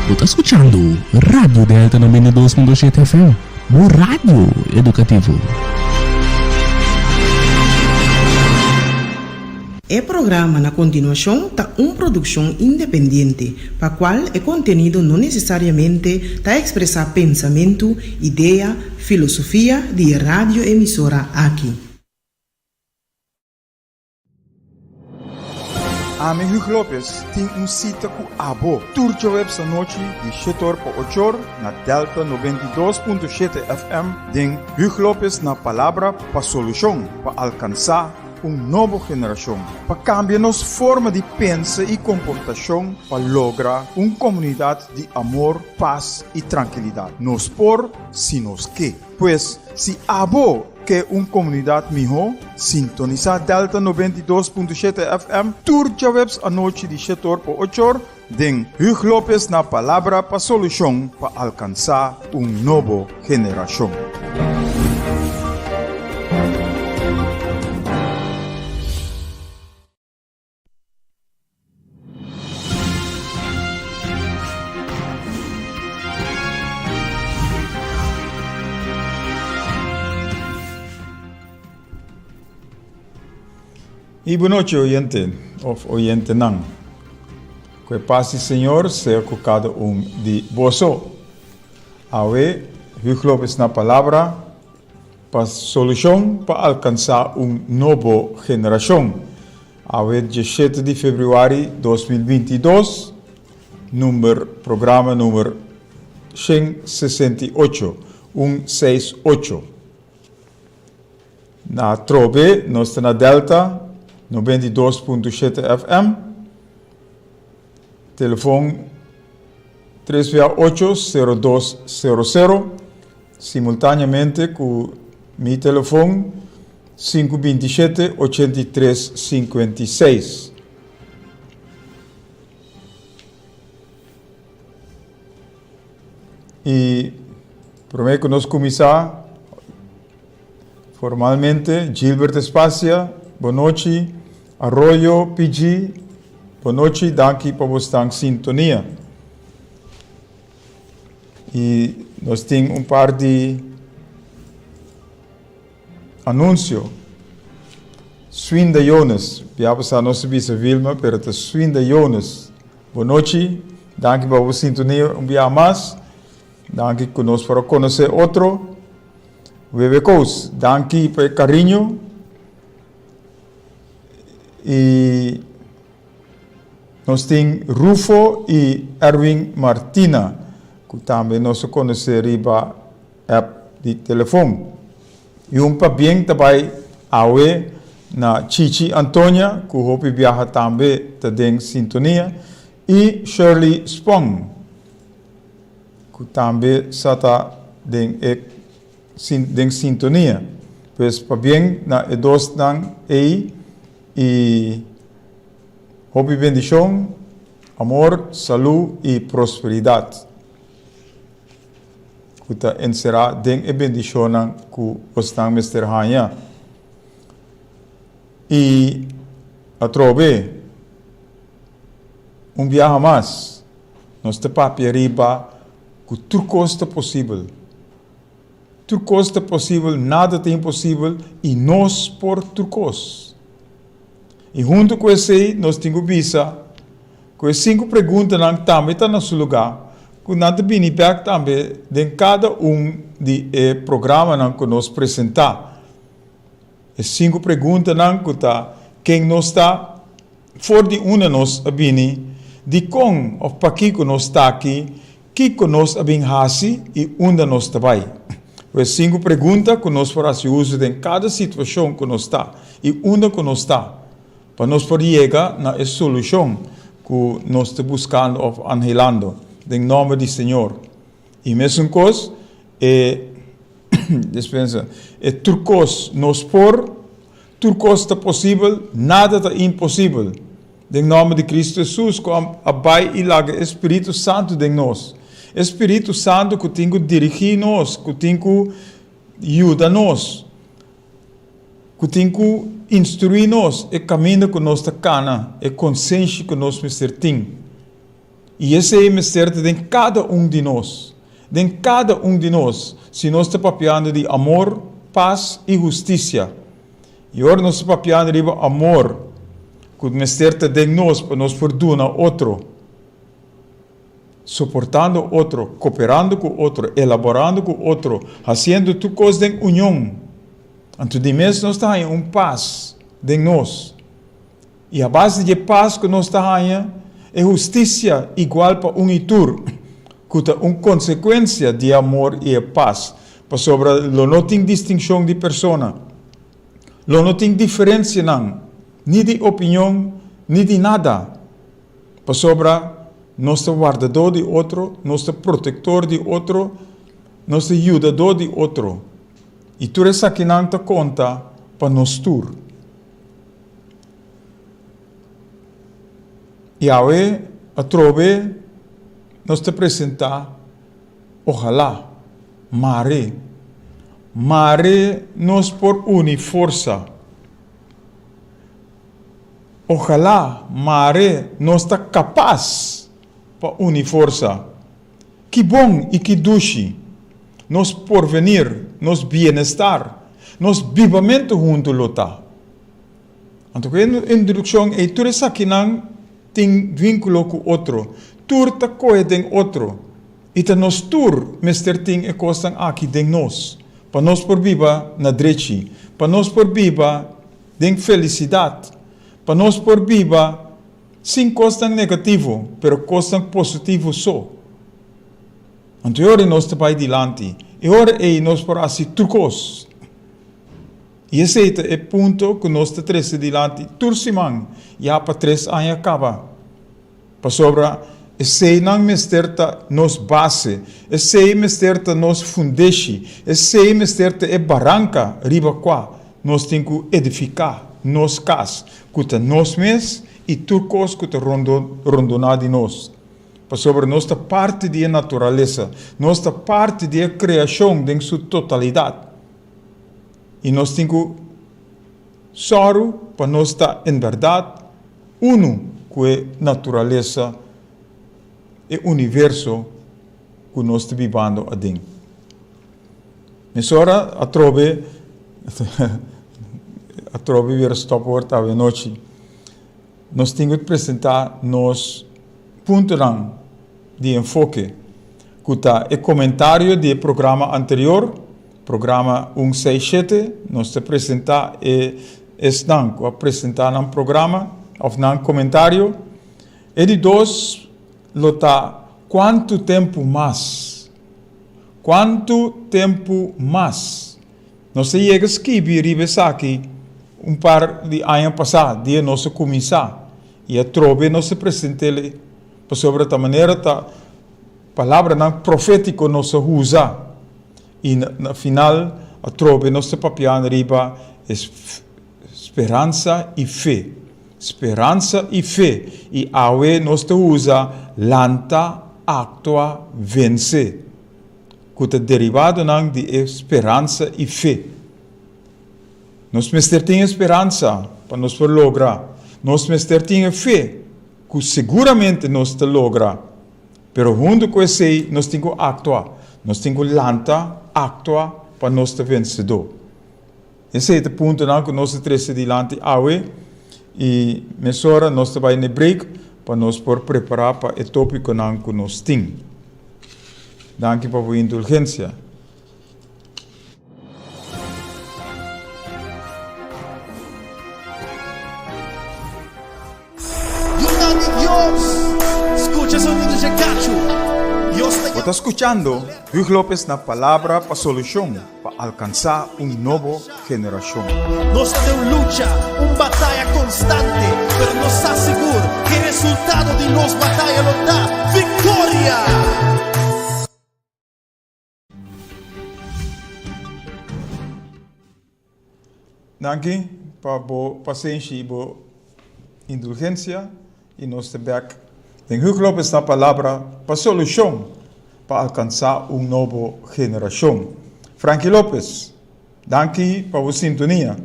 Bo ta skuchando Radio Delta 92.7 FM, bo radio edukativo. E programa na kontinuashon ta un produkshon independiente, pa kual e kontenido no nesesariamente ta ekspresá pensamentu, idea, filosofia di e radioemisora aki. Ami Hugo Lopez tin un sita ku abo tur djaweps anochi di shetor pa ochor na Delta 92.7 FM den Hugo Lopez na Palabra pa Solushon pa alkansá un nobo generashon, pa kambia nos forma di pensa i komportashon pa logra un komunidat di amor, pas i trankilidat. Nos por si nos ke. Pues, si abo ke un komunidat mihó, sintonisá Delta 92.7 FM tur djaweps anochi di shetor pa ochor den Huug Lopez na Palabra pa Solushon pa alkansá un nobo generashon. I bon nochi oyente of oyentenan. Ku e pas di Señor sea ku kada un di boso. Awe Huug Lopez na palabra pa solushon pa alkansá un nobo generashon. Awe diesshete di febrüari 2022, number programa number 168, 168. Na atrobe nos ta na Delta 92.7 FM. Telefon 3 via 8 0200. Simultaneamente ku mi telefon 527 83 56. I promé ku nos kuminsá formalmente, Gilbert Espacia, bon nochi. Arroyo PG, bon nochi, danki pa bo stan sintonia. I nos tin un par di anunsio. Swinda Jones, bia pasá nos a bisa Vilma, pero ta Swinda Jones. Bon nochi, danki pa bo sintonia un bia mas. Danki ku nos por a konosé otro. Webe Koos, danki pa e kariño. I nos tin Rufo i Erwin Martina, ku tambe nos a konosé riba app di telefon. I un pabien ta bai awe na Chichi Antonia, ku hopi biaha tambe ta den sintonia, i Shirley Spong, ku tambe sa ta den e den sintonia. Pues pabien na e dosnan ei i hopi bendishon, amor, salú i prosperidat ku ta enserá den e bendishonnan ku bosnan mester haña. I atrobe, un biaha mas, nos ta papia riba ku tur kos ta posibel. Tur kos ta posibel, nada ta imposibel i nos por tur kos. I huntu ku esei nos tin ku bisa ku e sinku preguntanan tambe ta na su lugá, ku nan ta bini bèk tambe den kada un di e programanan ku nos presentá. E sinku preguntanan ku ta, Ken nos ta? For di unda nos a bini? Dikon òf pakiko nos ta aki? Kiko nos a bin hasi i unda nos ta bai? Pues sinku pregunta ku nos por hasi uso den kada situashon ku nos ta i unda ku nos ta, pa nos por yega na e solushon ku nos ta buskando òf anhelando, den nòmber di Señor. I mesun kos e dispensa, e tur kos nos por, tur kos ta posibel, nada ta imposibel. Den nòmber di Kristu Hesus ku a bai i laga e Spiritu Santu den nos. E Spiritu Santu ku tin ku dirigí nos, ku tin ku yuda nos. Ku tin ku instruí nos e kaminda ku nos ta kana, e konsenshi ku nos mester tin. I esei mester ta den kada un di nos. Den kada un di nos, si nos ta papiando di amor, pas i hustisia. I ora nos ta papiando riba amor ku mester ta den nos pa nos por duna otro, soportando otro, koperando ku otro, elaborando ku otro, hasiendo tur kos den union, anto di mes nos ta haña un pas den nos. I a base di e pas ku nos ta haña, e hustisia igual pa un i tur, ku ta un konsekuensia di e amor i e pas, pasobra lo no tin distinshon di persona, lo no tin diferensianan, ni di opinion, ni di nada, pasobra nos ta wardadó di otro, nos ta protektor di otro, nos ta yudadó di otro, i tur esakinan ta konta pa nos tur. I awe atrobe nos ta presentá ohalá, mare, mare nos por uni forsa. Ohalá, mare nos ta kapas pa uni forsa. Ki bon i ki dushi nos porvenir, nos bienestar, nos bibamentu huntu lo ta. Anto ku e introdukshon ei tur esakinan tin vínkulo ku otro, tur ta kohe den otro, i ta nos tur mester tin e kosnan aki den nos, pa nos por biba na drechi, pa nos por biba den felisidat, pa nos por biba sin kosnan negativo, pero kosnan positivo so. Anto e ora ei nos ta bai dilanti, e ora ei nos por hasi tur kos. I esei ta e punto ku nos ta trese dilanti tur siman ya pa tres aña kaba. Pasobra eseinan mester ta nos base, esei mester ta nos fundeshi, esei mester ta e baranka riba kua nos tin ku edifiká nos kas, ku ta nos mes i tur kos ku ta rondoná di nos. Pasobra nos ta parti di e naturalesa, nos ta parti di e kreashon den su totalidat. I nos tin ku sòru pa nos ta en bèrdat unu ku e naturalesa, e universo ku nos ta bibando aden. Mesora atrobe, atrobe bira stòp wòrd awenochi. Nos tin ku presentá nos puntonan di enfoke, ku ta e komentario di e programa anterior, Programa un seis shete, nos ta presentá e esnan ku a presentá nan programa òf nan komentario. E di dos lo ta Kuantu tempu mas? Kuantu tempu mas? Nos ta yega skibi riba esaki un par di aña pasá, dia nos a kuminsá, i atrobe nos ta present'el pasobra ta manera ta palabranan profétiko nos a usa. I na final atrobe nos ta papiando riba e speransa i fe. Speransa i fe. I awe nos ta usa lanta, aktua, vense, ku ta derivadonan di e speransa i fe. Nos mester tin e speransa pa nos por logra. Nos mester tin e fe ku seguramente nos ta logra. Pero huntu ku esei nos tin ku aktua. Nos tin ku lanta, aktua pa nos ta vensedó. Esei ta puntonan ku nos ta trese dilanti awe i mesora nos ta bai na e break pa nos por prepará pa e tópikonan ku nos tin. Danki pa bo indulgensia. Yunan di Dios, skucha sonido dje kachu. Dios ta Bo ta skuchando Huug Lopez na Palabra pa Solushon pa alkansá un nobo generashon. Nos ta den un lucha, un bataya konstante, pero nos sa sigur ku e resultado di nos bataya lo ta viktoria! Danki pa bo pasenshi i bo indulgensia i nos ta bek den Huug Lopez na palabra pa solushon pa alkansa un nobo generashon. Frankie Lopez, danki pa bo sintonia.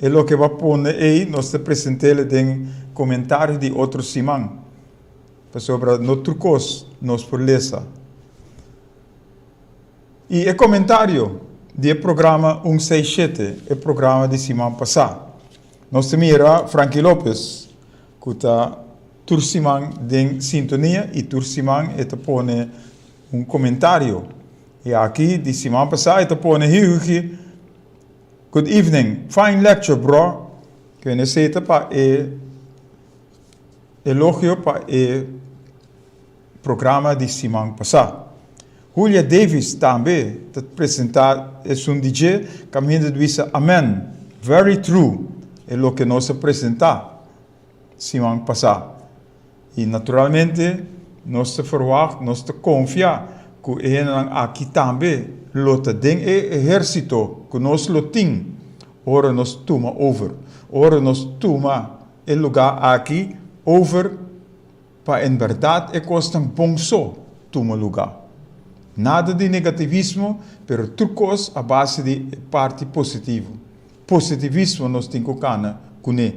E loke bo a pone ei nos ta present'el den komentario di otro siman, pasobra no tur kos nos por lesa. I e komentario di e programa un seis shete, e programa di siman pasá. Nos ta mira Frankie Lopez ku ta tur siman den sintonia i tur siman e ta pone un komentario. I aki di siman pasá e ta pone Hughie, Good evening, fine lecture bro. Ku esei ta pa e elogio pa e programa di siman pasá. Julia Davis tambe ta presentá esun di dje kaminda di bisa Amen, very true e loke nos a presentá siman pasá. I naturalmente nos ta ferwagt, nos ta konfia ku e hendenan aki tambe lo ta den e ehérsito ku nos lo tin ora nos tuma over, ora nos tuma e lugá aki over. Pa en berdad e cosnan bon so tuma luga. Nada di negativismo, pero tur cos a base di e parti positivo. Positivismo nos tin cu cana cune.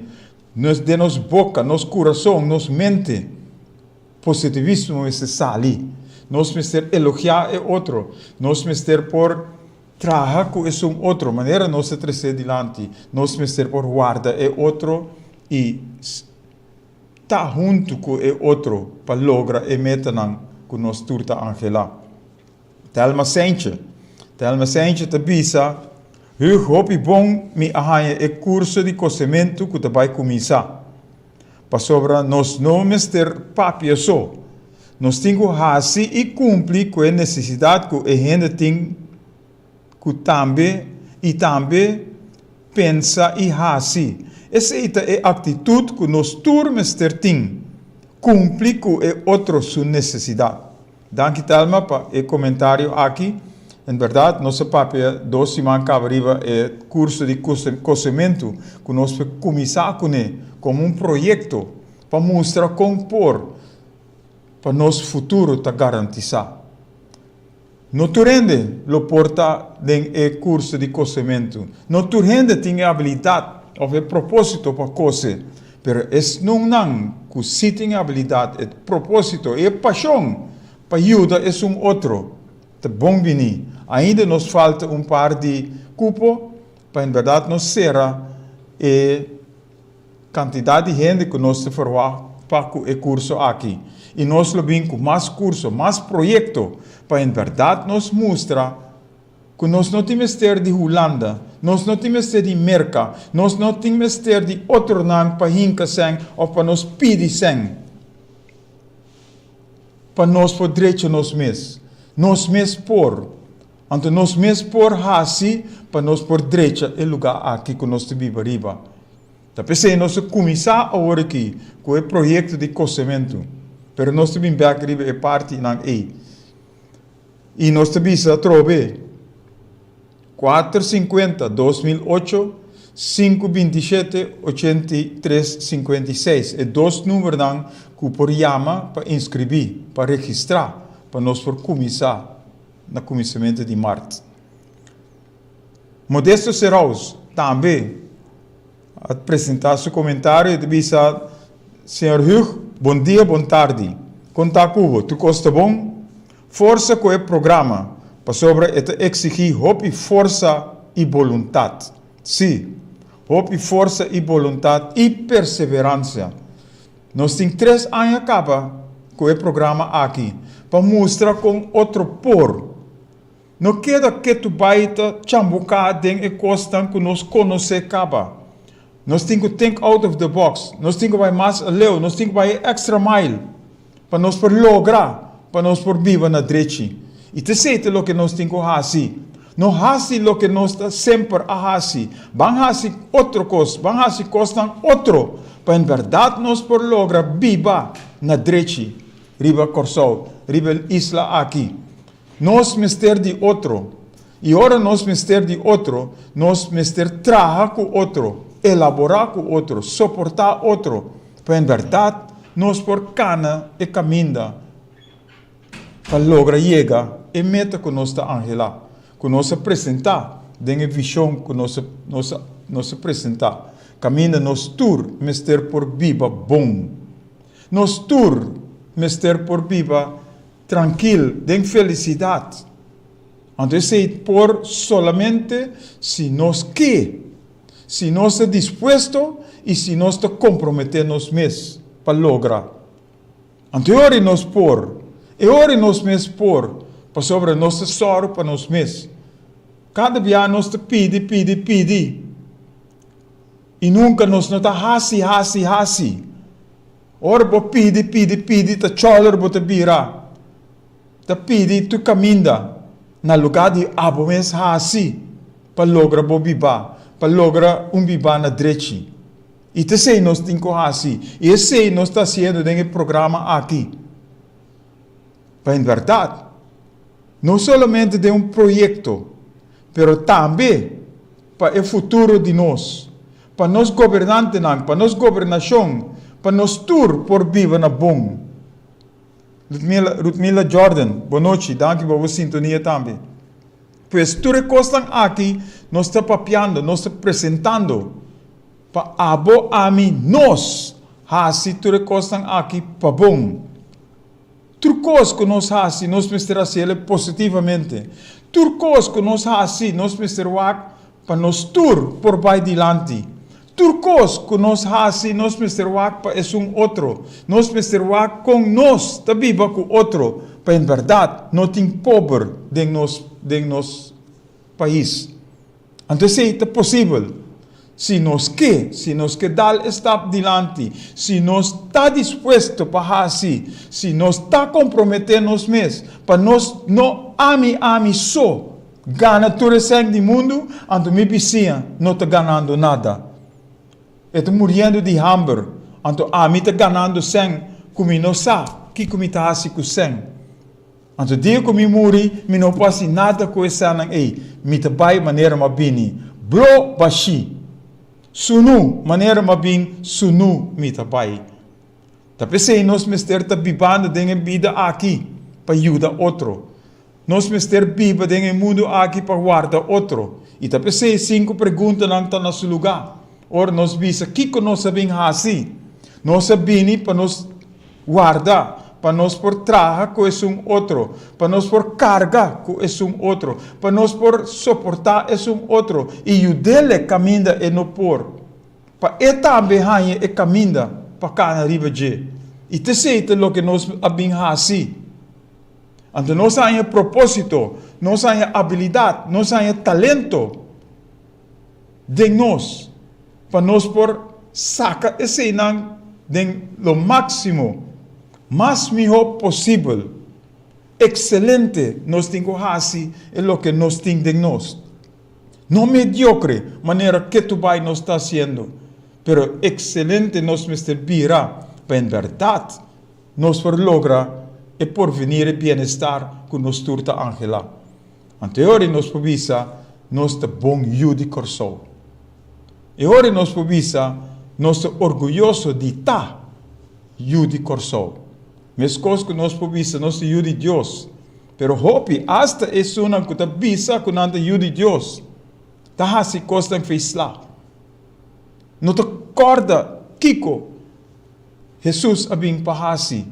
Nos den nos boca, nos curason, nos mente, positivismo mester sali. Nos mester elogia e otro. Nos mester por traha cu esun otro, manera nos a trece dilanti. Nos mester por warda e otro y. Ta huntu ku e otro pa logra e metanan ku nos tur ta anhelá. Thelma Seintje Thelma Seintje ta bisa, Hug hopi bon mi a haña e kurso di kosementu ku ta bai kuminsá. Pasobra nos no mester papia so. Nos tin ku hasi i kumpli ku e nesesidat ku e hende tin ku tambe i tambe pensa i hasi. Esei ta e aktitut ku nos tur mester tin, kumpli ku e otro su nesesidat. Danki Thelma pa e komentario aki. En bèrdat nos a papia dos siman kaba riba e kurso di kosementu ku nos por kuminsá kuné komo un proyekto pa mustra kon por pa nos futuro ta garantisá. No tur hende lo por ta den e kurso di kosementu. No tur hende tin e abilidat òf e propósito pa kose. Pero esnunnan ku sí tin e abilidat, e propósito i e pashon pa yuda esun otro, ta bon bini. Ainda nos falta un par di kupo pa en bèrdat nos sera e. Kantidat di hende ku nos ta ferwagt pa ku e kurso aki. I nos lo bin ku mas kurso, mas proyekto pa en bèrdat nos mustra ku nos no tin mester di Hulanda, nos no tin mester di Merka, nos no tin mester di otronan pa hinka sèn òf pa nos pidi sèn pa nos por drecha nos mes. Nos mes por. Anto nos mes por hasi pa nos por drecha e lugá aki ku nos ta biba riba. Ta p'esei nos a kuminsá awor aki ku e proyekto di kosementu, pero nos ta bin bèk riba e partinan ei. I nos ta bisa atrobe, kuater sinkuenta, 2008, sinku bintishete, 83, 56, e dos numbernan ku por yama pa inskribí, pa registrá, pa nos por kuminsá na kuminsamentu di mart. Modesto Seraus tambe a presentá su komentario i ta bisa, Señor Hugh, bon dia, bon tardi. Kon ta ku bo? Tur kos ta bon? Forsa ku e programa, pasobra e ta eksigí hopi forsa i boluntat. Sí, hopi forsa i boluntat i perseveransia. Nos tin tres aña kaba ku e programa aki pa mustra kon otro por. No keda ketu bai ta chambuká den e kosnan ku nos konosé kaba. Nos tin ku think out of the box, nos tin ku bai mas aleu, nos tin ku bai e extra mile pa nos por logra pa nos por biba na drechi. I ta esei ta loke nos tin ku hasi. No hasi loke nos ta semper a hasi. Ban hasi otro kos, ban hasi kosnan otro pa en bèrdat nos por logra biba na drechi riba Kòrsou, riba e isla aki. Nos mester di otro. I ora nos mester di otro, nos mester traha ku otro, elaborá ku otro, soportá otro, pa en bèrdat nos por kana e kaminda pa logra yega e meta ku nos ta anhelá, ku nos a presentá den e vishon ku nos a nos a. nos a presentá, kaminda nos tur mester por biba bon. Nos tur mester por biba trankil, den felisidat. Anto esei por solamente si nos ke, si nos ta dispuesto i si nos ta komprometé nos mes pa logra. Anto e ora nos por, e ora nos mes por, pasobra nos ta sòru pa nos mes. Kada bia nos ta pidi, pidi, pidi, i nunka nos no ta hasi, hasi, hasi. Ora bo pidi, pidi, pidi, ta chòler bo ta bira. Ta pidi tur kaminda na lugá di abo mes hasi pa logra bo bibá, pa logra un bibá na drechi. I ta esei nos tin ku hasi, i esei nos ta hasiendo den e programa aki. Pa en bèrdat, no solamente den un proyekto, pero tambe pa e futuro di nos, pa nos gobernantenan, pa nos gobernashon, pa nos tur por biba na bon. Ludmila, Rutmila Jordan, bonochi, danki pa bo sintonia tambe. Pues tur e kosnan aki nos ta papiando, nos ta presentando pa abo, ami, nos hasi tur e kosnan aki pa bon. Tur kos ku nos hasi nos mester hasiel positivamente. Tur kos ku nos hasi nos mester wak Pa nos tur por bai dilanti. Tur kos ku nos hasi nos mester wak pa esun otro. Nos mester wak kon nos ta biba ku otro pa en bèrdat no tin pober den nos den nos pais. Anto esei ta posibel si nos ke, si nos ke dal e stap dilanti, si nos ta dispuesto pa hasi, si nos ta komprometé nos mes pa nos no ami ami so Gana tur e sèn di mundu, anto mi bisiña no ta ganando nada. E ta muriendo di hamber, anto ami ta ganando sèn ku mi no sa kiko mi ta hasi ku sèn. Anto dia ku mi muri, mi no por hasi nada ku e sènnan ei, mi ta bai manera m'a bini, blo bashí. Sunú manera m'a bin, sunú mi ta bai. Ta p'esei nos mester ta bibando den e bida aki pa yuda otro. Nos mester biba den e mundu aki pa warda otro. I ta p'esei sinku preguntanan ta na su lugá. Ora nos bisa kiko nos a bin hasi, nos a bini pa nos warda, pa nos por traha ku esun otro, pa nos por karga ku esun otro, pa nos por soportá esun otro i yud'el kaminda e no por, pa e tambe haña e kaminda pa kana riba dje. I t'esei ta loke nos a bin hasi. Anto nos haña propósito, nos haña abilidat, nos haña talento den nos pa nos por saka eseinan den lo máksimo, mas mihó posibel. Ekselente nos tin ku hasi e loke nos tin den nos. No mediokre manera ketu bai nos ta hasiendo, pero ekselente nos mester bira pa en bèrdat Nos por logra e porvenir e bienestar ku nos tur ta anhelá. Anto e ora nos por bisa nos ta bon yu di Kòrsou. E ora nos por bisa nos ta orguyoso di ta yu di Kòrsou. Meskos ku nos por bisa nos ta yu di Dios. Pero hopi, asta esunnan ku ta bisa ku nan ta yu di Dios, ta hasi kosnan feisla. No ta kòrda kiko Hesus a bin pa hasi.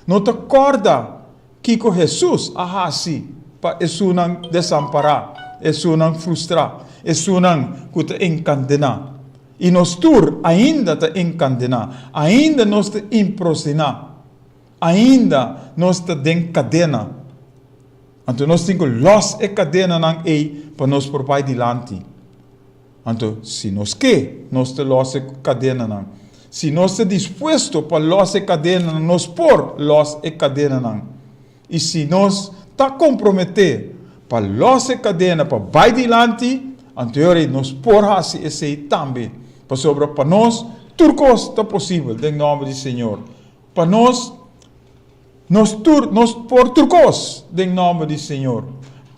No ta kòrda kiko Hesus a hasi pa esunnan desampará, esunnan frustrá, esunnan ku ta enkandená. I nos tur ainda ta enkandená, ainda nos ta improsiná, ainda nos ta den kadena. Anto nos tin ku lòs e kadenanan ei pa nos por bai dilanti. Anto, si nos ke, nos ta lòs e kadenanan. Si nos ta dispuesto pa lòs e kadenanan, nos por lòs e kadenanan. I si nos ta komprometé pa lòs e kadena pa bai dilanti, anto e ora ei nos por hasi esei tambe. Pasobra pa nos tur kos ta posibel den nòmber di Señor. Pa nos. Nos tur, nos por tur kos den nòmber di Señor.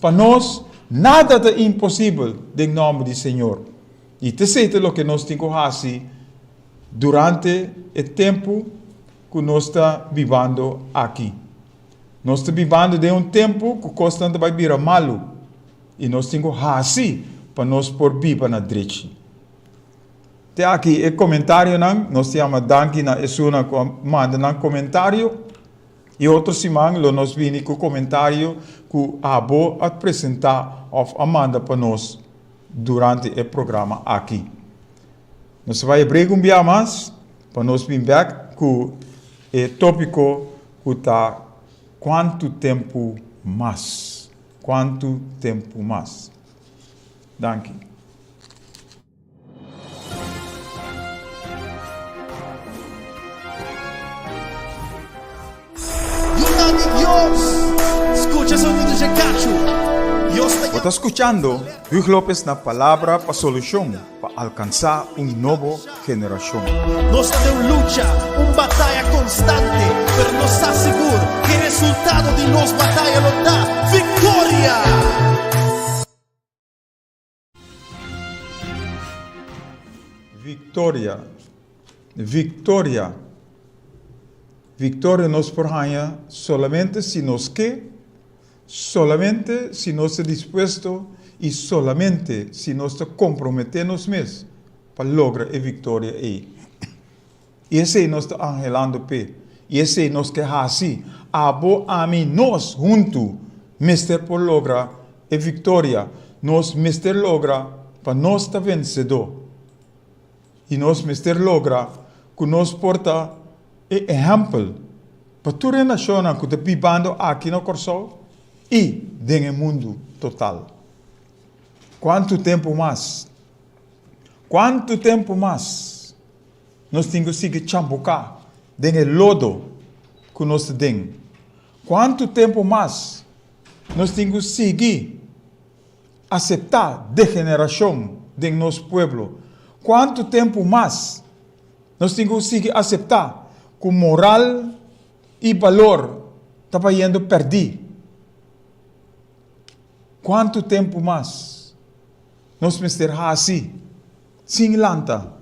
Pa nos, nada ta imposibel den nòmber di Señor. I t'esei ta loke nos tin ku hasi durante e tempu ku nos ta bibando aki. Nos ta bibando den un tempu ku kosnan ta bai bira malu, i nos tin ku hasi pa nos por biba na drechi. Te aki e komentarionan. Nos ta yama danki na esunnan ku a manda nan komentario. I otro siman lo nos bini ku komentario ku abo a presentá òf a manda pa nos durante e programa aki. Nos ta bai e break un bia mas pa nos bin bèk ku e tópiko ku ta Kuantu tempu mas? Kuantu tempu mas? Danki. Yunan di Dios, skucha sonido dje kachu. Dios ta Bo ta skuchando Huug Lopez na Palabra pa Solushon pa alkansá un nobo generashon. Nos ta den un lucha, un bataya konstante, pero nos sa sigur ku e resultado di nos bataya lo ta viktoria! Victoria, Victoria, Victoria nos por haña solamente si nos ke, solamente si nos ta dispuesto i solamente si nos ta komprometé nos mes pa logra e victoria ei. I esei nos ta anhelando p'e, i esei nos ke hasi. Abo, ami, nos huntu mester por logra e viktoria. Nos mester logra pa nos ta vensedó. I nos mester logra ku nos por ta e ehèmpel pa tur e nashonnan ku ta bibando aki na Kòrsou i den e mundu total. Kuantu tempu mas? Kuantu tempu mas? Nos tin ku sigui chambuká den e lodo ku nos ta den. Kuantu tempu mas nos tin ku sigui aseptá degenerashon den nos pueblo? Kuantu tempu mas nos tin ku sigui aseptá ku moral i balor ta bayendo pèrdí? Kuantu tempu mas nos mester hasi sin lanta?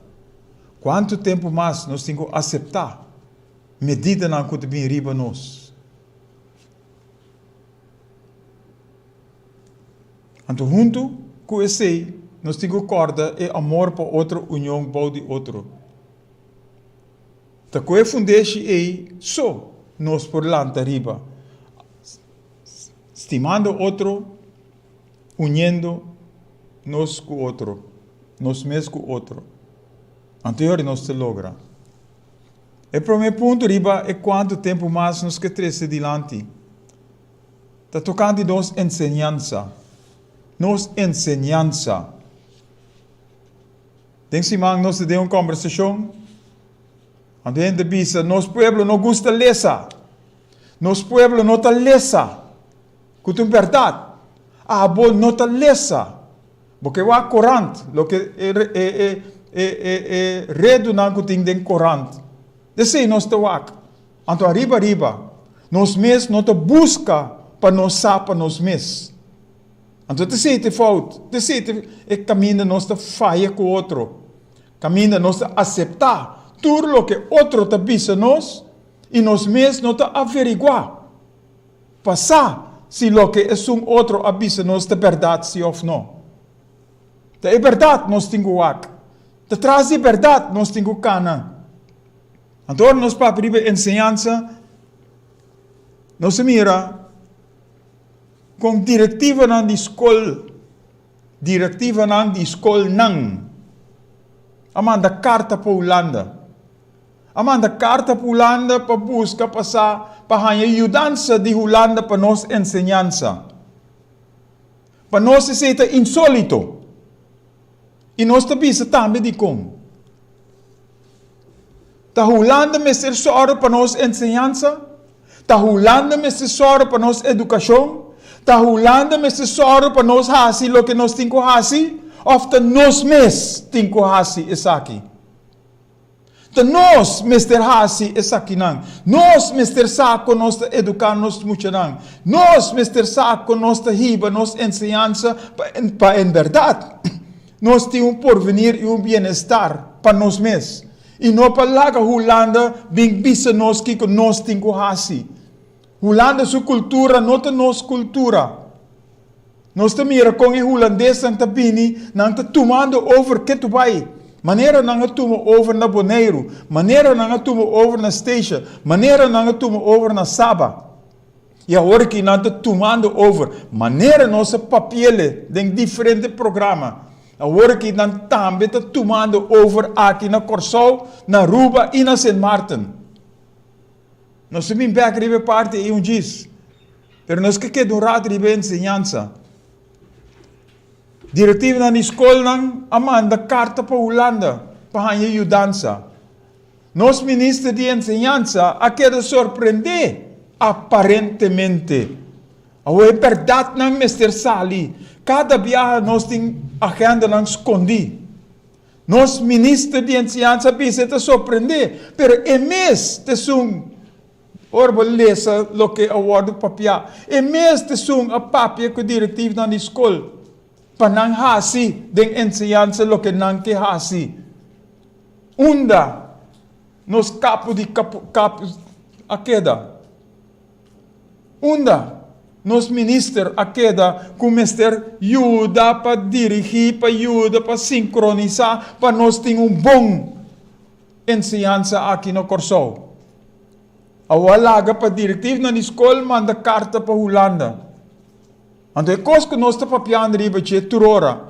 Kuantu tempu mas nos tin ku aseptá medidanan ku ta bin riba nos? Anto huntu ku esei nos tin ku kòrda e amor pa otro union bou di otro. Ta ku e fundeshi ei so nos por lanta riba, stimando otro, uniendo nos ku otro, nos mes ku otro. Anto yori nos ta logra. E promé punto riba e kuantu tempu mas nos ke trese dilanti ta tokante nos enseñansa. Nos enseñansa. Den siman nos ta den un kòmbersashon, anto hende ta bisa, nos pueblo no gusta lesa. Nos pueblo no ta lesa. Ku ta un bèrdat. Abo no ta lesa. Bo ke wak korant, loke e e e e e e redunan ku tin den korant. Esei nos ta wak. Anto ariba ariba, nos mes no ta buska pa nos sa pa nos mes. Anto ta esei ta e fout, ta esei ta e kaminda nos ta faya ku otro. Kaminda nos ta aseptá tur loke otro ta bisa nos i nos mes no ta averiguá. Pa sa si loke esun otro a bisa nos ta bèrdat si òf no. Ta e bèrdat nos tin ku wak. Ta tras di e bèrdat nos tin ku kana. Anto ora nos papia riba e enseñansa, nos a mira kon direktivanan di skol, direktivanan di skolnan a manda karta pa Hulanda. A manda karta pa Hulanda pa buska pa sa pa haña yudansa di Hulanda pa nos enseñansa. Pa nos esei ta insólito. I nos ta bisa tambe dikon. Ta Hulanda mester sòru pa nos enseñansa? Ta Hulanda mester sòru pa nos edukashon? Ta Hulanda mester sòru pa nos hasi loke nos tin ku hasi? Òf ta nos mes tin ku hasi esaki? Ta nos mester hasi esakinan. Nos mester sa kon nos ta eduká nos muchanan. Nos mester sa kon nos ta hiba nos enseñansa pa pa en bèrdat nos tin un porvenir i un bienestar pa nos mes. I no pa laga Hulanda bin bisa nos kiko nos tin ku hasi. Hulanda su kultura no ta nos kultura. Nos ta mira kon e hulandesnan ta bini, nan ta tumando over ketu bai. Manera nan a tuma over na Boneiru, manera nan a tuma over na Statia, manera nan a tuma over na Saba. I awor ki nan ta tumando over, manera nos a papiele den diferente programa, awor ki nan tambe ta tumando over aki na Kòrsou, na Aruba i na Sint Maarten. Nos ta bin bèk riba e parti ei un djis, pero nos ke keda un rat riba e enseñansa. Direktivonan di skolnan a manda karta pa Hulanda pa haña yudansa. Nos minister di enseñansa a keda sorprendé, aparentemente. Awor e bèrdatnan mester sali. Kada biaha nos tin agendanan skondí. Nos minister di enseñansa a bisa e ta sorprendé, pero e mes ta esun, ora bo lesa loke a wòrdu papiá, e mes ta esun a papia ku direktivnan di skol pa nan hasi den enseñansa loke nan ke hasi. Unda nos kapu di kapu a keda? Unda nos minister a keda ku mester yuda pa dirigí, pa yuda pa sinkronisá pa nos tin un bon enseñansa aki na Kòrsou? Awor a laga pa direktivnan di skol manda karta pa Hulanda. Anto e kos ku nos ta papiando riba dje tur ora,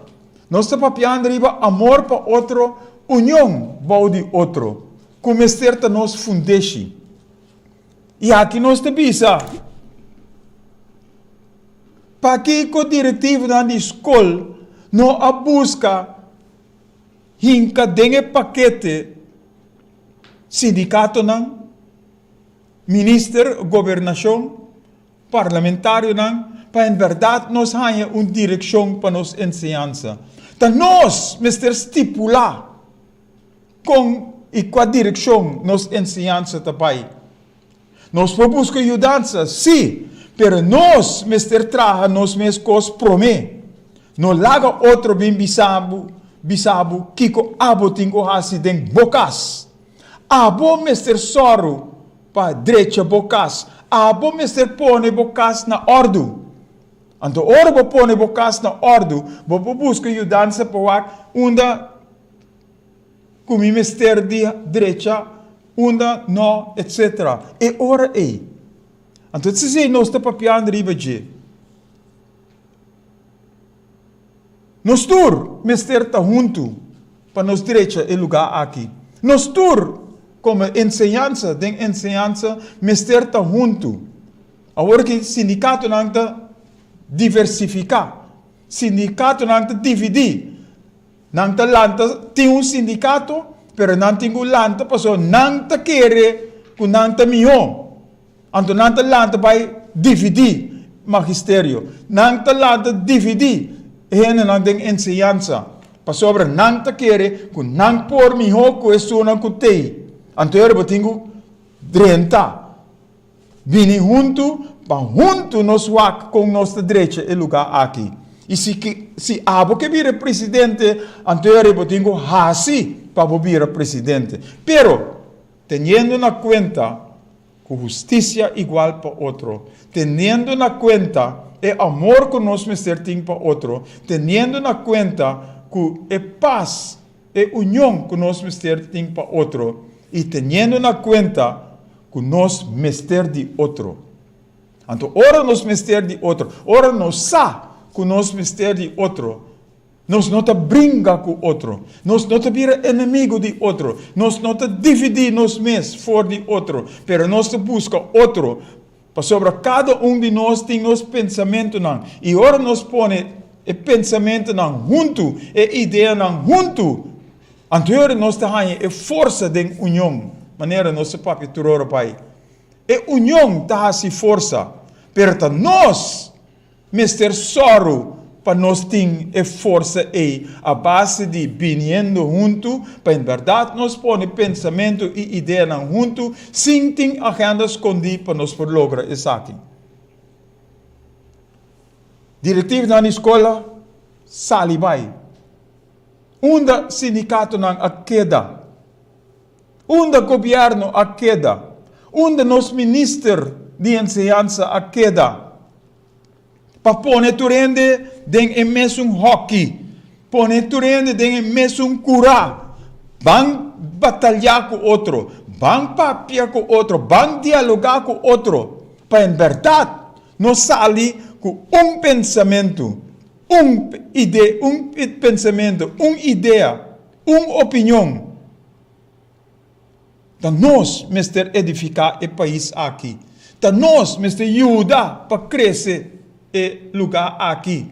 nos ta papiando riba amor pa otro, union bou di otro, ku mester ta nos fundeshi. I aki nos ta bisa, Pakiko direktivonan di skol no a buska hinka den e pakete sindikatonan, minister, gobernashon, Parlamentarionan, pa en bèrdat nos haña un direkshon pa nos enseñansa. Ta nos mester stipulá kon i kua direkshon nos enseñansa ta bai. Nos por buska yudansa, sí, pero nos mester traha nos mes kos promé. No laga otro bin bisa bo bisa bo kiko abo tin ku hasi den bo kas. Abo mester sòru Pa drecha bo kas, abo mester pone bo kas na òrdu. Anto ora bo pone bo kas na òrdu, bo por buska yudansa pa wak unda ku mi mester di drecha, unda no, etsetera. E ora ei. Anto esei nos ta papiando riba dje. Nos tur mester ta huntu pa nos drecha e lugá aki. Nos tur, komo enseñansa den enseñansa, mester ta huntu. Awor ki sindikatonan ta diversifiká, sindikatonan ta dividí. Nan ta lanta, tin un sindikato, pero nan tin ku lanta pasobra nan ta kere ku nan ta mihó. Anto nan ta lanta bai dividí magisterio. Nan ta lanta dividí e hendenan den enseñansa, pasobra nan ta kere ku nan por mihó ku esunnan ku t'ei. Anto ora bo tin ku drenta, bini huntu pa huntu nos wak kon nos ta drecha e lugá aki. I si si abo ke bira presidente, anto ora bo tin ku hasi pa bo bira presidente. Pero, teniendo na kuenta ku hustisia igual pa otro, teniendo na kuenta e amor ku nos mester tin pa otro, teniendo na kuenta ku e pas, e union ku nos mester tin pa otro, i teniendo na kuenta ku nos mester di otro. Anto ora nos mester di otro, ora nos sa ku nos mester di otro, Nos no ta bringa ku otro. Nos no ta bira enemigu di otro. Nos no ta dividí nos mes for di otro, pero nos ta buska otro, pasobra kada un di nos tin nos pensamentunan, i ora nos pone e pensamentunan huntu, e ideanan huntu, anto ora nos ta haña e forsa den union, manera nos ta papia tur ora bai. E union ta hasi forsa, pero ta nos Mester sòru pa nos tin e forsa ei a base di biniendo huntu pa en bèrdat nos pone pensamentu i ideanan huntu sin tin agenda skondí pa nos por logra esaki. Direktivnan di skola sali bai. Unda sindikatonan a keda? Unda gobièrnu a keda? Unda nos minister di enseñansa a keda? Pa pone tur hende den e mesun hòki, pone tur hende den e mesun kurá. Ban bataliá ku otro, ban papia ku otro, ban dialogá ku otro, pa en bèrdat nos sali ku un pensamentu, un ide, un pensamentu, un idea, un opinion. Ta nos mester edifiká e pais aki. Ta nos mester yuda pa krese e lugá aki.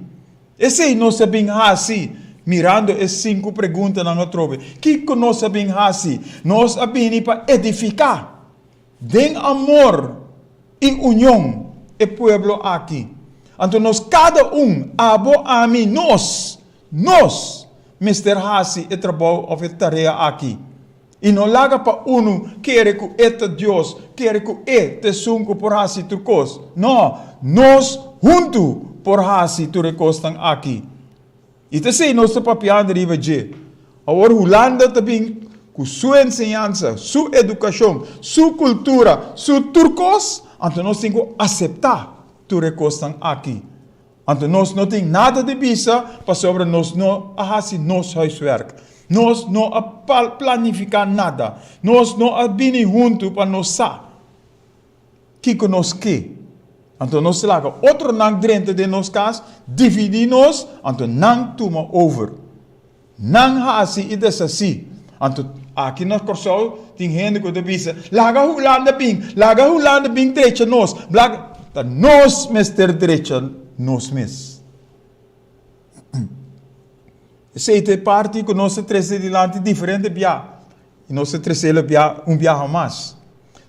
Esei nos a bin hasi mirando e sinku preguntanan atrobe. Kiko nos a bin hasi? Nos a bini pa edifiká den amor i union e pueblo aki. Anto nos kada un, abo, ami, nos, nos mester hasi e trabou òf e tarea aki. I no laga pa unu kere ku e ta Dios, kere ku e ta esun ku por hasi tur kos. No, nos huntu por hasi tur e kosnan aki. I ta esei nos ta papiando riba dje. Awor Hulanda ta bin ku su enseñansa, su edukashon, su kultura, su tur kos, anto nos tin ku aseptá tur e kosnan aki. Anto nos no tin nada di bisa pasobra nos no a hasi nos huiswerk. Nos no a planifiká nada. Nos no a bini huntu pa nos sa kiko nos ke. Anto nos laga otronan drenta den nos kas, dividí nos, anto nan tuma over. Nan hasi i deshasí. Anto aki na Kòrsou tin hende ku ta bisa, Laga Hulanda bin, laga Hulanda bin drecha nos. Laga. Ta nos mester drecha nos mes. Esei ta e parti ku nos ta trese dilanti diferente bia. I nos ta tres'el bia un biaha mas.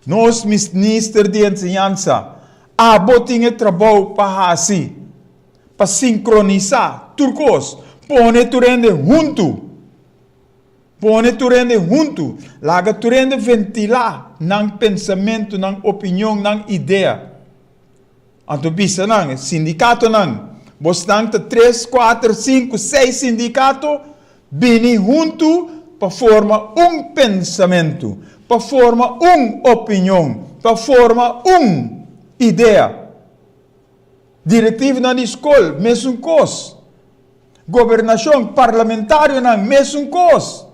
Nos Minister di Enseñansa, abo tin e trabou pa hasi. Pa sinkronisá tur kos, pone tur hende huntu. Pone tur hende huntu. Laga tur hende ventilá nan pensamentu, nan opinion, nan idea. Anto bisa nan, sindikatonan, bosnan ta tres, kuater, sinku, seis sindikato, bini huntu pa forma un pensamentu, pa forma un opinion, pa forma un idea. Direktivnan di skol, mesun kos. Gobernashon, parlamentarionan, mesun kos.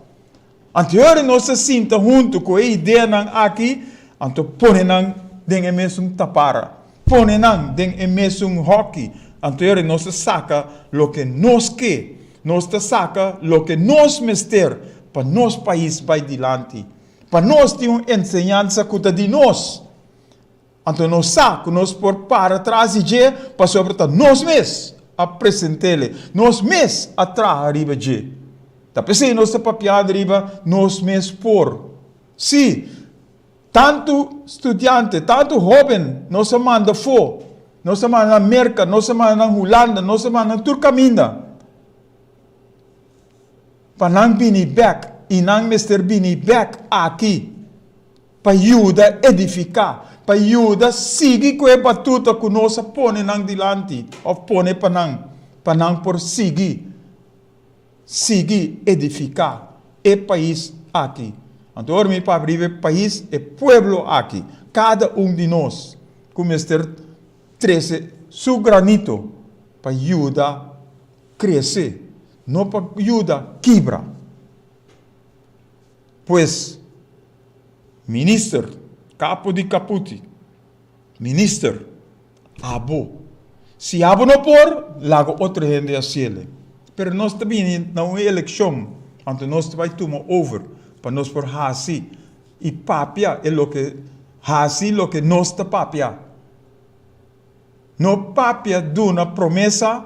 Anto nos a sinta huntu ku e ideanan aki, anto pone nan den e mesun tapara, pone nan den e mesun hòki, anto nos a saka loke nos ke, nos ta saka loke nos mester pa nos pais bai dilanti, pa nos tin un enseñansa ku ta di nos. Anto nos sa ku nos por para tras di dje pasobra ta nos mes a present'ele, nos mes a traha riba dje. Ta p'esei nos ta papiando riba nos mes por. Sí, tantu studiante, tantu hóben nos a manda afó, nos a manda nan Merka, nos a manda nan Hulanda, nos a manda nan tur kaminda pa nan bini bèk i nan mester bini bèk aki. Pa yuda edifiká, pa yuda sigui ku e batuta ku nos a pone nan dilanti òf pone pa nan, pa nan por sigui, sigui edifiká e pais aki. Anto ora mi papia riba e pais, e pueblo aki, kada un di nos ku mester trese su granito pa yuda krese, no pa yuda kibra. Pues, Minister, kapo di kaputi, Minister, abo. Si abo no por, laga otro hende hasiele. Pero nos ta bini na un elekshon, anto nos ta bai tuma over pa nos por hasi i papia e loke, hasi loke nos ta papia. No papia duna promesa,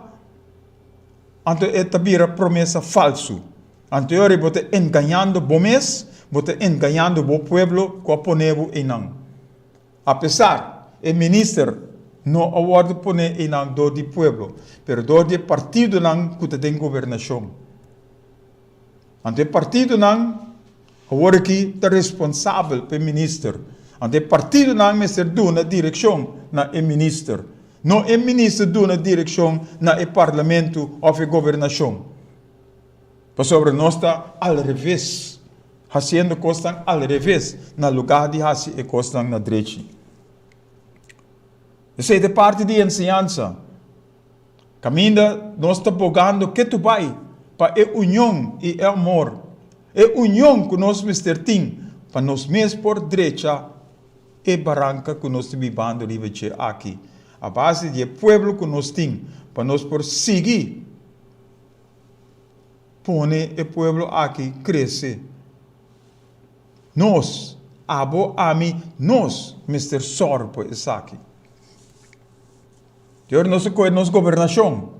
anto e ta bira promesa falsu. Anto e ora bo ta engañando bo mes, bo ta engañando bo pueblo ku a pone bo einan. Apesar e minister no a wòrdu pone einan dor di pueblo, pero dor di e partidonan ku ta den gobernashon. Anto e partidonan awor aki ta responsabel pa e minister. Anto e partidonan mester duna direkshon na e minister. No e minister duna direkshon na e parlamento òf e gobernashon. Pasobra nos ta al reves, hasiendo kosnan al reves na lugá di hasi e kosnan na drechi. Esei ta e parti di enseñansa. Kaminda nos ta bogando ketu bai pa e union i e amor. E union ku nos mester tin pa nos mes por drecha e baranka ku nos ta bibando riba dje aki, a base di e pueblo ku nos tin, pa nos por sigui pone e pueblo aki krese. Nos, abo, ami, nos mester sòru pa esaki. Di ora nos a kohe nos gobernashon,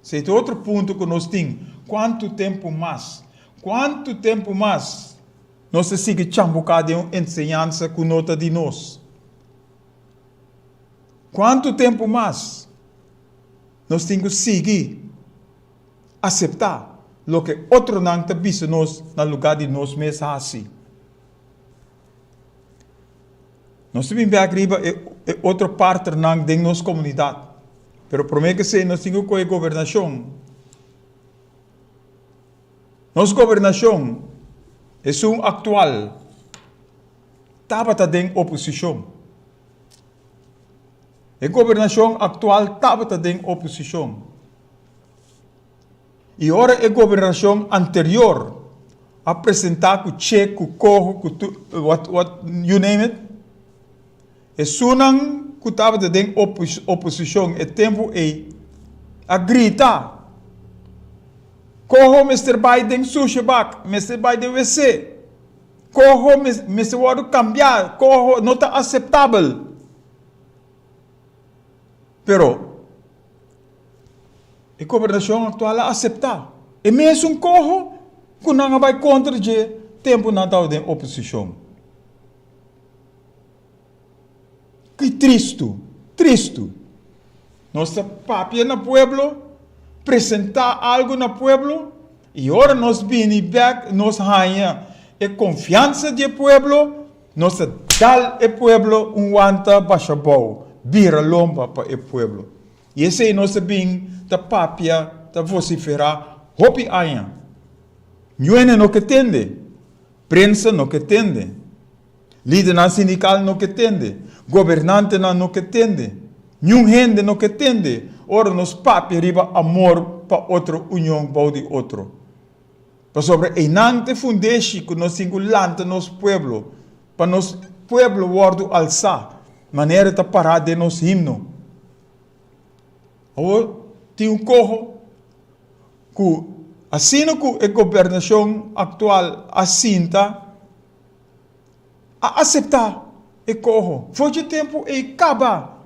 esei ta otro punto ku nos tin, kuantu tempu mas, kuantu tempu mas nos ta sigui chambuká den un enseñansa ku no ta di nos? Kuantu tempu mas nos tin ku sigui aseptá loke otronan ta bisa nos na lugá di nos mes hasi? Nos ta bin bek riba e e otro partnernan den nos komunidat. Pero promé ke esei nos tin ku kohe gobernashon. Nos gobernashon, esun aktual, tabata den oposishon. E gobernashon aktual tabata den oposishon. I ora e gobernashon anterior a presentá ku che, ku koho, ku tu, what, what, you name it, esunnan ku tabata den oposishon e tempu ei a grita, Koho mester bai den sushebak, mester bai den wc, koho mester wòrdu kambiá, koho no ta aseptabel. Pero. E gobernashon aktual a aseptá e mesun koho ku nan a bai kontra dje tempu nan tabata den oposishon. Ki tristu, tristu! Nos ta papia na pueblo, presentá algu na pueblo i ora nos bini bèk nos haña e konfiansa di e pueblo, nos ta dal e pueblo un wanta basha bou, bira lomba pa e pueblo. I esei nos a bin ta papia, ta vosiferá hopi aña. Ñuene no ke tende, prensa no ke tende, lidernan sindikal no ke tende, gobernantenan no ke tende, niun hende no ke tende ora nos papia riba amor pa otro, union bou di otro. Pasobra einan ta e fundeshi ku nos tin ku lanta nos pueblo, pa nos pueblo wòrdu alsá, manera ta pará den nos himno. Awor tin un koho ku asina ku e gobernashon aktual a sinta, a aseptá e koho. For dje tempu ei kaba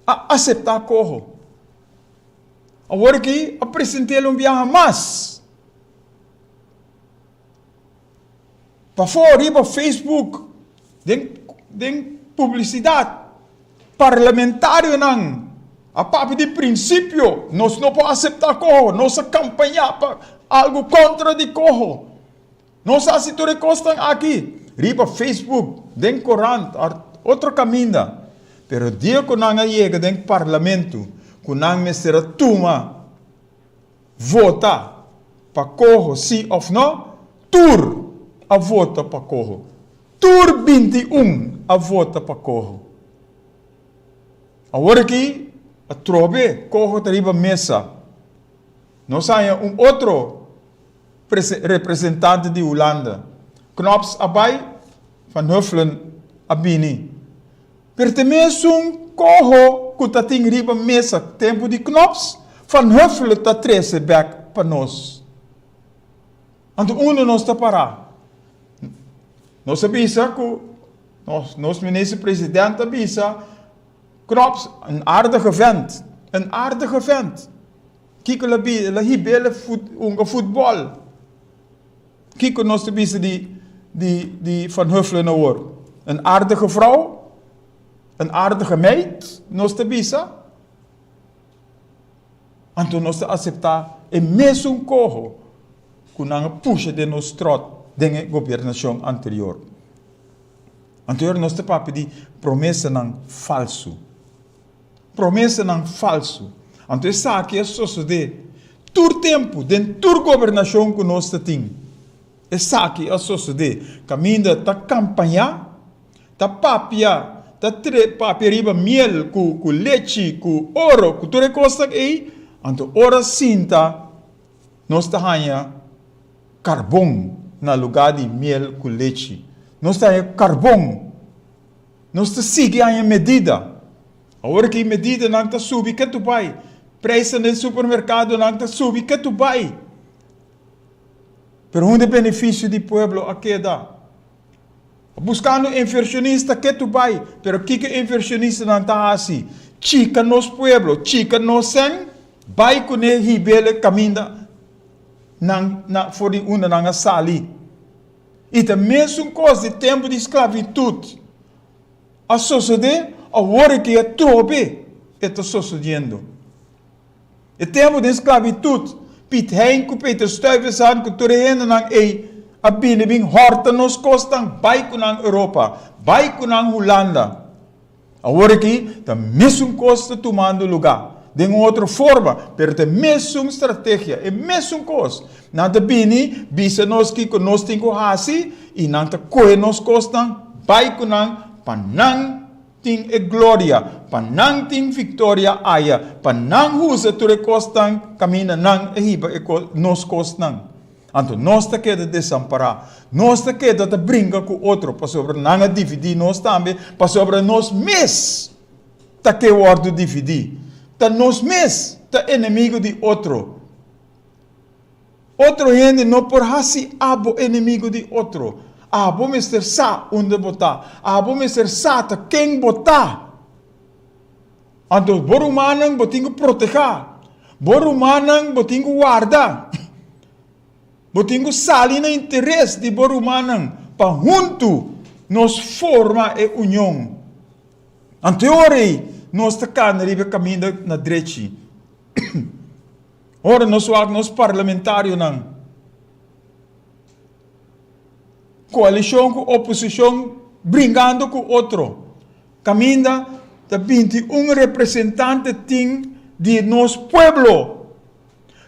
a aseptá koho. Awor aki a present'el un biaha mas. Pafó riba Facebook den den publisidat parlamentarionan a papia di prinsipio nos no por aseptá koho, nos a kampañá pa algu kontra di koho. Nos a hasi tur e kosnan aki riba Facebook, den korant, otro kaminda. Pero dia ku nan a yega den parlamento ku nan mester a tuma vota pa koho si of no, tur a vota pa koho. Tur 21 a vota pa koho. Awor aki atrobe koho ta riba mesa. Nos haña un otro representante di Hulanda. Knops a bai, Van Huffelen a bini. Pero te mesun koho ku ta tin riba mesa tempu di Knops, Van Huffelen ta trese bek pa nos. Anto unda nos ta pará? Nos a bisa ku nos, nos minister president a bisa Knops, een aardige vent, een aardige vent. Kiko el a bisa? El a hib'é el a hunga futbòl. Kiko nos ta bisa di di di Van Huffelen awor? Een aardige vrouw? Een aardige meid? Nos ta bisa? Anto nos ta aseptá e mesun koho ku nan a pusha den nos tròt den e gobernashon anterior. Anto ora nos ta papia di promesanan falsu. Promesanan falsu. Anto esaki a sosodé tur tempu den tur gobernashon ku nos ta tin. Esaki a sosodé kaminda ta kampañá, ta papia, ta papia riba miel ku ku lechi, ku oro, ku tur e kosnan ei. Anto ora sinta nos ta haña karbon. na lugá di miel ku lechi. Nos ta haña karbon. Nos ta sigui haña medida. Awor ki medidanan ta subi ketu bai. Preisnan den supermerkadonan ta subi ketu bai. Pero hunde benefisio di pueblo a keda? Buskando inversionista ketu bai, pero kiko inversionistanan ta hasi? Chika nos pueblo, chika nos sèn, bai kuné hibele kaminda nan na for di unda nan a sali. I ta mesun kos di tempu di sklavitut a sosodé, awor aki atrobe e ta sosodiendo. E tempu den sklabitut, Piet Hein ku Peter Stuyvesant ku tur e hendenan ei a bini bin hòrta nos kosnan bai ku nan Europa, bai ku nan Hulanda. Awor aki ta mesun kos ta tumando lugá, den un otro forma, pero ta e mesun strategia, e mesun kos. Nan ta bini bisa nos kiko nos tin ku hasi i nan ta kohe nos kosnan bai ku nan pa nan Tin e gloria, pa nan tin victoria aya, pa nan huza tur e cosnan caminda nan a hiba e nos cosnan. Anto nos ta keda desampará. Nos ta keda ta bringa cu otro, pasobra nan a dividí nos tambe, pasobra nos mes ta ke wordo dividí. Ta nos mes ta enemigo di otro. Otro hende no por hasi abo enemigo di otro. Abo mester sa unda bo ta. Abo mester sa ta ken bo ta. Anto bo rumannan bo tin ku protehá. Bo rumannan bo tin ku warda. Bo tin ku sali na interes di bo rumannan pa huntu nos forma e union. Anto e ora ei nos ta kana riba e kaminda na drechi. Ora nos wak nos parlamentarionan, koalishon ku oposishon bringando ku otro, kaminda ta 21 representante tin di nos pueblo,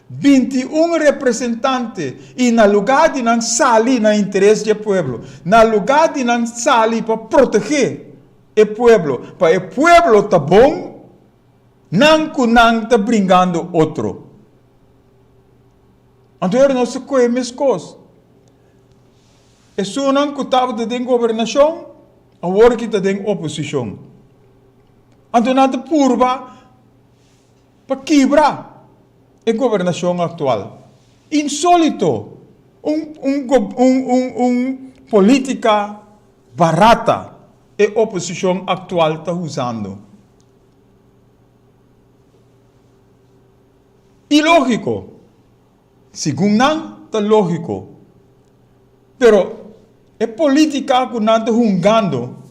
21 representante i na lugá di nan sali na interes di e pueblo, na lugá di nan sali pa protegé e pueblo, pa e pueblo ta bon, Nan ku nan ta bringando otro. Anto ora nos ta kohe meskos. Esunnan ku tabata den gobernashon, awor ki ta den oposishon. Anto nan ta purba pa kibra e gobernashon aktual. Insolito! Un un un un un politika barata e oposishon aktual ta usando. Ilógiko. Segun nan ta lógiko. Pero e polítika ku nan ta hungando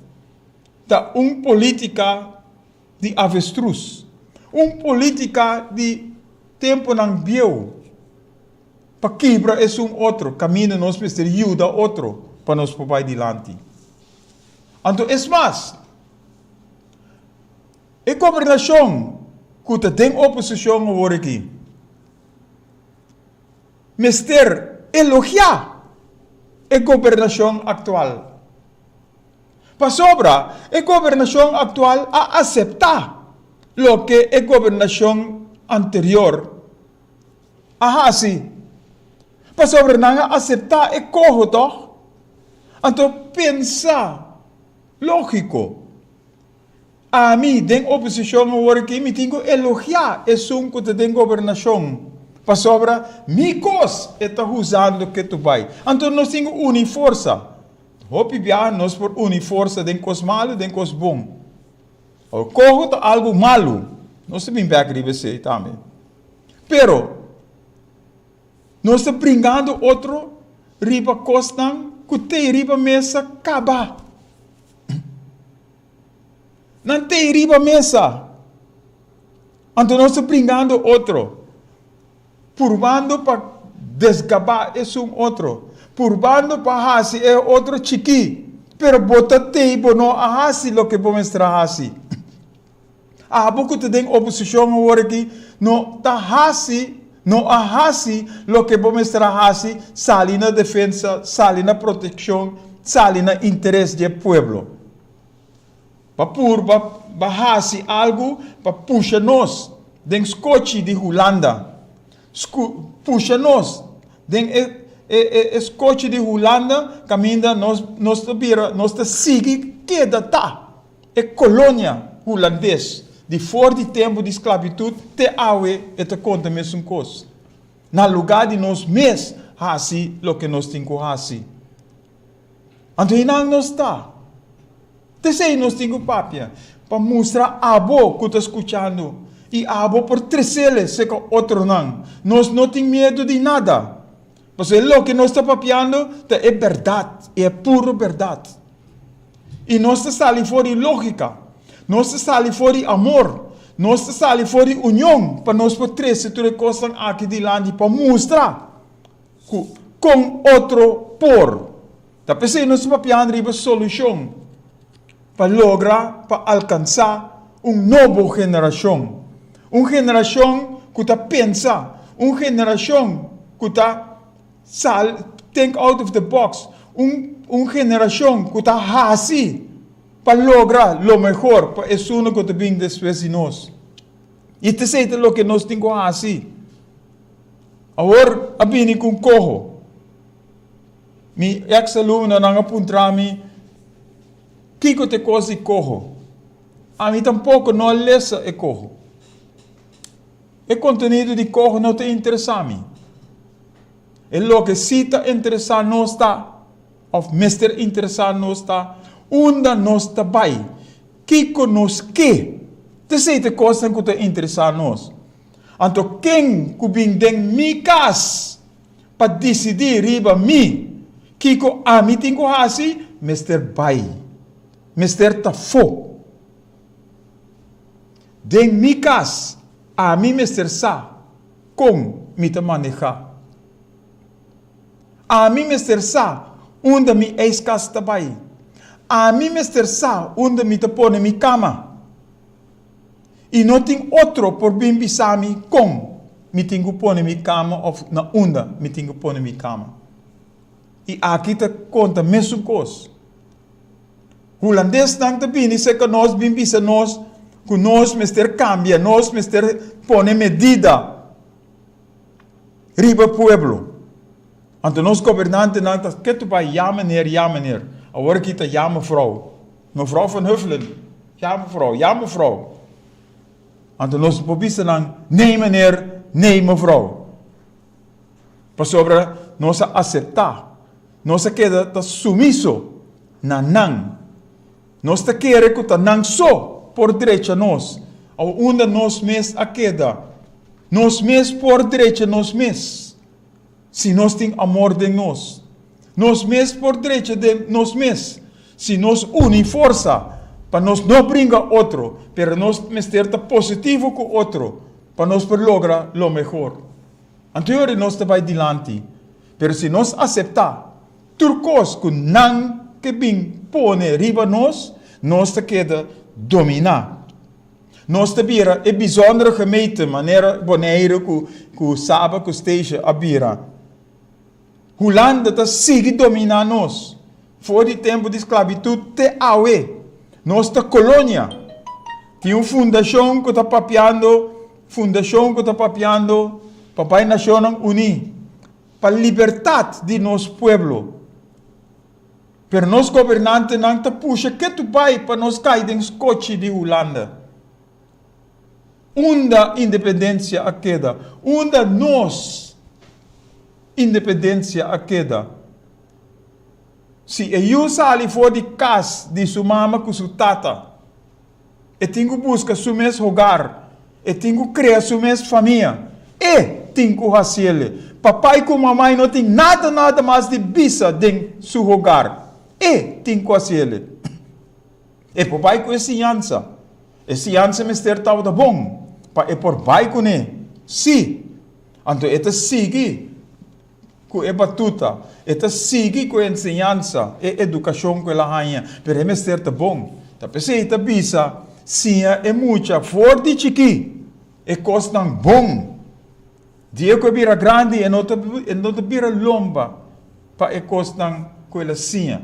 ta un polítika di avestruz, un polítika di tempunan bieu pa kibra esun otro kaminda nos mester yuda otro pa nos por bai dilanti. Anto es mas. E gobernashon ku ta den oposishon awor aki mester elogiá e gobernashon aktual. Pasobra e gobernashon aktual a aseptá loke e gobernashon anterior a hasi. Pasobra nan a aseptá e koho tòg. Anto pensa. Lógiko. Ami den oposishon awor aki mi tin ku elogiá esun ku ta den gobernashon, pasobra mi kos e ta huzando ketu bai. Anto nos tin ku uni forsa. Hopi biaha nos por uni forsa den kos malu, den kos bon. Awor koho ta algu malu, nos ta bin bèk riba esei tambe. Pero nos ta bringando otro riba kosnan ku tei riba mesa kaba. Nan tei riba mesa. Anto nos ta bringando otro, purbando pa desgabá esun otro, purbando pa hasi e otro chikí, pero bo ta tei bo no a hasi loke bo mester a hasi. Abo ku ta den oposishon awor aki no ta hasi, no a hasi loke bo mester a hasi, sali na defensa, sali na protekshon, sali na interes di e pueblo. Pa purba ba hasi algu pa pusha nos den skochi di Hulanda, pusha nos den e. e e skochi di Hulanda kaminda nos nos ta bira nos ta sigui keda ta e kolonia hulandes di for di tempu di sklabitut te awe e ta konta mesun kos. Na lugá di nos mes hasi loke nos tin ku hasi. Anto einan nos ta. T'esei nos tin ku papia, pa mustra abo ku ta skuchando i abo por tresele seka otronan. Nos no tin miedu di nada, pasobra e loke nos ta papiando ta e bèrdat, i e puru bèrdat. I nos ta sali for di lógika, nos ta sali for di amor, nos ta sali for di union pa nos por trese tur e kosnan aki dilanti pa mustra ku kon otro por. Ta p'esei nos ta papiando riba solushon pa logra pa alkansá un nobo generashon. Un generashon ku ta pensa, un generashon ku ta sal think out of the box, un un generashon ku ta hasi pa logra lo mehor pa esun ku ta bin despues di nos. I t'esei ta loke nos tin ku hasi. Awor a bini ku un koho. Mi ex alumnonan a puntra mi kiko ta e kos di koho. Ami tampoko no a lesa e koho. E kontenido di koho no ta interesa mi. E loke si ta interesa nos ta, of mester interesa nos ta, unda nos ta bai, kiko nos ke. Ta esei ta e kosnan ku ta interesa nos. Anto ken ku bin den mi kas pa disidí riba mi kiko ami tin ku hasi, mester bai, mester ta fo. Den mi kas ami mester sa kon mi ta manehá. Ami mester sa unda mi ijskast ta bai. Ami mester sa unda mi ta pone mi kama. I no tin otro por bin bisa mi kon mi tin ku pone mi kama òf na unda mi tin ku pone mi kama. I aki ta konta mesun kos. Hulandesnan ta bini serka nos bin bisa nos ku nos mester kambia, nos mester pone medida riba pueblo. Anto nos gobernantenan ta ketu bai ya meneer, ya meneer. Awor aki ta ya mevrouw. Mevrouw van Huffelen, ja mevrouw, ja mevrouw. Anto nos por bisa nan, nee meneer, nee mevrouw. Pasobra nos a aseptá, nos a keda ta sumiso na nan. Nos ta kere ku ta nan so por drecha nos, awo unda nos mes a keda. Nos mes por drecha nos mes. Si nos tin amor den nos, nos mes por drecha den nos mes. Si nos uni forsa pa nos no bringa otro, pero nos mester ta positivo ku otro pa nos por logra lo mehor. Anto yori nos ta bai dilanti. Pero si nos aseptá tur kos ku nan ke bin pone riba nos, nos ta keda dominá. Nos ta bira e bijzondere gemeente manera Bonaire ku ku Saba ku Statia a bira. Hulanda ta sigui dominá nos for di tempu di sklabitut te awe. Nos ta kolonia. Tin un fundashon ku ta papiando fundashon ku ta papiando pa bai Nashonnan Uní pa libertat di nos pueblo. Pero nos gobernantenan ta pusha ketu bai pa nos kai den skochi di Hulanda. Unda independensia a keda? Unda nos independensia a keda? Si e yu sali for di kas di su mama ku su tata, E tin ku buska su mes hogar. E tin ku krea su mes famia. E tin ku hasiele. Papai ku mamai no tin nada nada mas di bisa den su hogar. E tin ku hasiele. E por bai ku e siñansa. E siñansa mester tabata bon pa e por bai kuné. Sí. Anto e ta sigui. Ku e batuta, e ta sigui ku e enseñansa, e edukashon ku el a haña, pero e mester ta bon. Ta p'esei ta bisa, siña e mucha for di chikí e kosnan bon. Dia ku e bira grandi e no ta e no ta bira lomba pa e kosnan ku el a siña.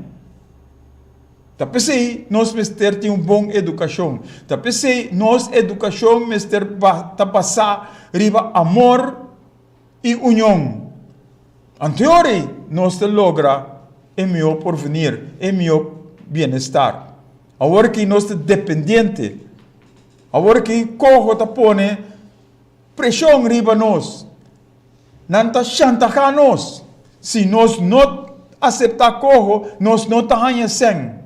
Ta p'esei nos mester tin un bon edukashon. Ta p'esei nos edukashon mester ta basá riba amor. i union. Anteori nos ta logra e mihó porvenir, e mihó bienestar. Awor aki nos ta dependiente. Awor aki coho ta pone preshon riba nos. Nan ta shantajá nos. Si nos no aseptá coho, nos no ta haña sèn.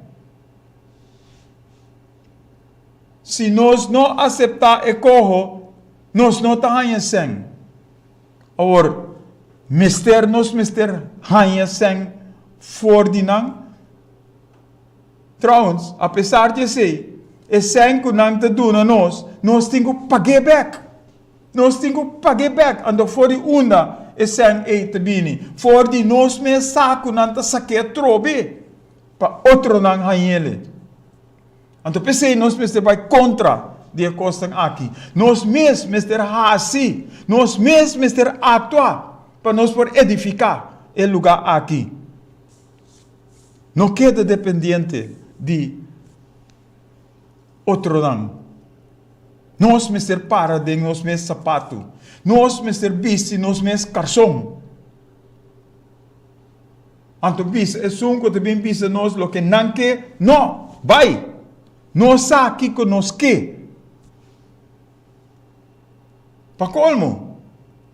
Si nos no aseptá e coho, nos no ta haña sèn. Awor, mester nos mester haña sèn for di nan? Trouwens, apesar di esei, e sèn ku nan ta duna nos, nos tin ku pag'é bèk. Nos tin ku pag'é bèk. Anto for di unda e sèn ei ta bini? For di nos mes sa ku nan ta sak'é atrobe pa otronan hañ'el. Anto p'esei nos mester bai kontra di e kosnan aki. Nos mes mester hasi, nos mes mester aktua pa nos por edifiká e lugá aki. No keda dependiente di otronan. Nos mester para den nos mes sapatu. Nos mester bisti nos mes karson. Anto bisa esun ku ta bin bisa nos loke nan ke, No! Bai! Nos sa kiko nos ke. Pa kolmo,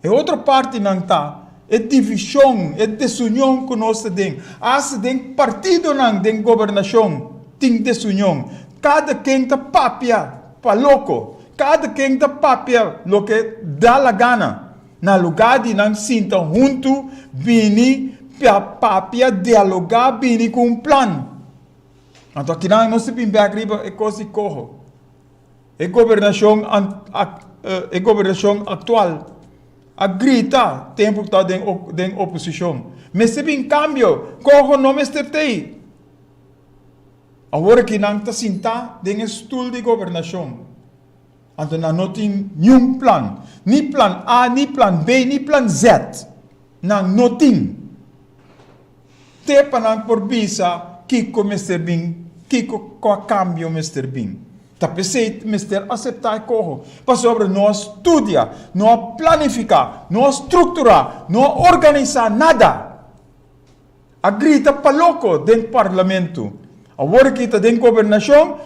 e otro partinan ta e divishon, e desunion ku nos ta den. Asta den partidonan den gobernashon tin desunion. Kada ken ta papia pa loko. Kada ken ta papia loke da la gana. Na lugá di nan sinta huntu, bini pa papia, dialogá, bini ku un plan. Anto akinan nos ta bin bèk riba e kos di koho. E gobernashon e gobernashon aktual a grita tempu ku ta den den oposishon, Mester bin kambio, koho no mester t'ei. Awor aki nan ta sintá den e stul di gobernashon. Anto nan no tin niun plan, ni plan A, ni plan B, ni plan Z. Nan no tin. Te pa nan por bisa kiko mester bin, kiko kua kambio mester bin. Ta p'esei mester aseptá e koho, pasobra no a studia, no a planifiká, no a strukturá, no a organisá nada. A grita pa loko den parlamento. Awor ki ta den gobernashon,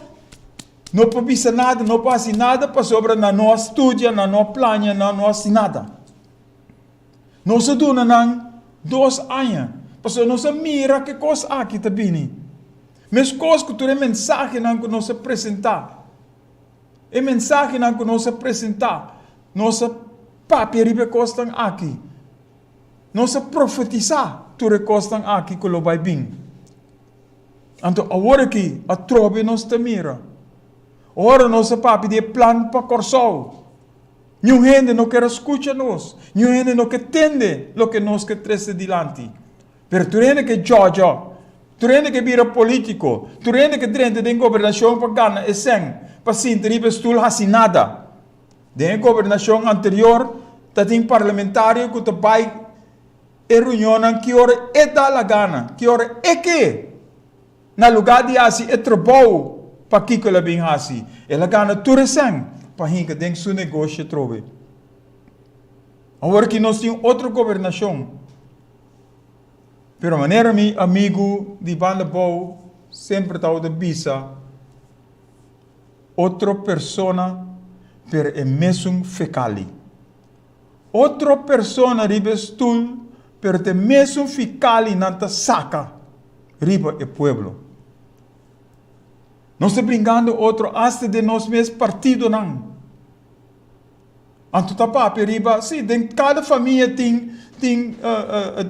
no por bisa nada, no por hasi nada pasobra nan no a studia, nan no a plania, nan no a hasi nada. Nos a duna nan dos aña pasobra nos a mira ke kos aki ta bini. Meskos ku tur e mensahenan ku nos a presentá, e mensahenan ku nos a presentá, nos a papia riba e kosnan aki. Nos a profetisá tur e kosnan aki ku lo bai bin. Anto awor aki atrobe nos ta mira. Ora nos a papia di e plan pa Kòrsou, niun hende no ker a skucha nos, niun hende no ke tende loke nos ke trese dilanti. Pero tur hende ke djòdjò, tur hende ke bira polítiko, tur hende ke drenta den gobernashon pa gana e sèn, pa sinta riba e stul hasi nada. Den e gobernashon anterior ta tin parlamentario ku ta bai e reunionnan ki ora e da la gana, ki ora e ke, na lugá di hasi e trabou pa kiko el a bin hasi. El a gana tur e sèn pa hinka den su negoshi atrobe. Awor ki nos tin otro gobernashon, pero manera mi amigu di banda bou semper tabata bisa, Otro persona pero e mesun fekali. Otro persona riba e stul pero ta e mesun fikali nan ta saka riba e pueblo. Nos ta bringando otro asta den nos mes partidonan. Anto ta papia riba, si, den kada famia tin tin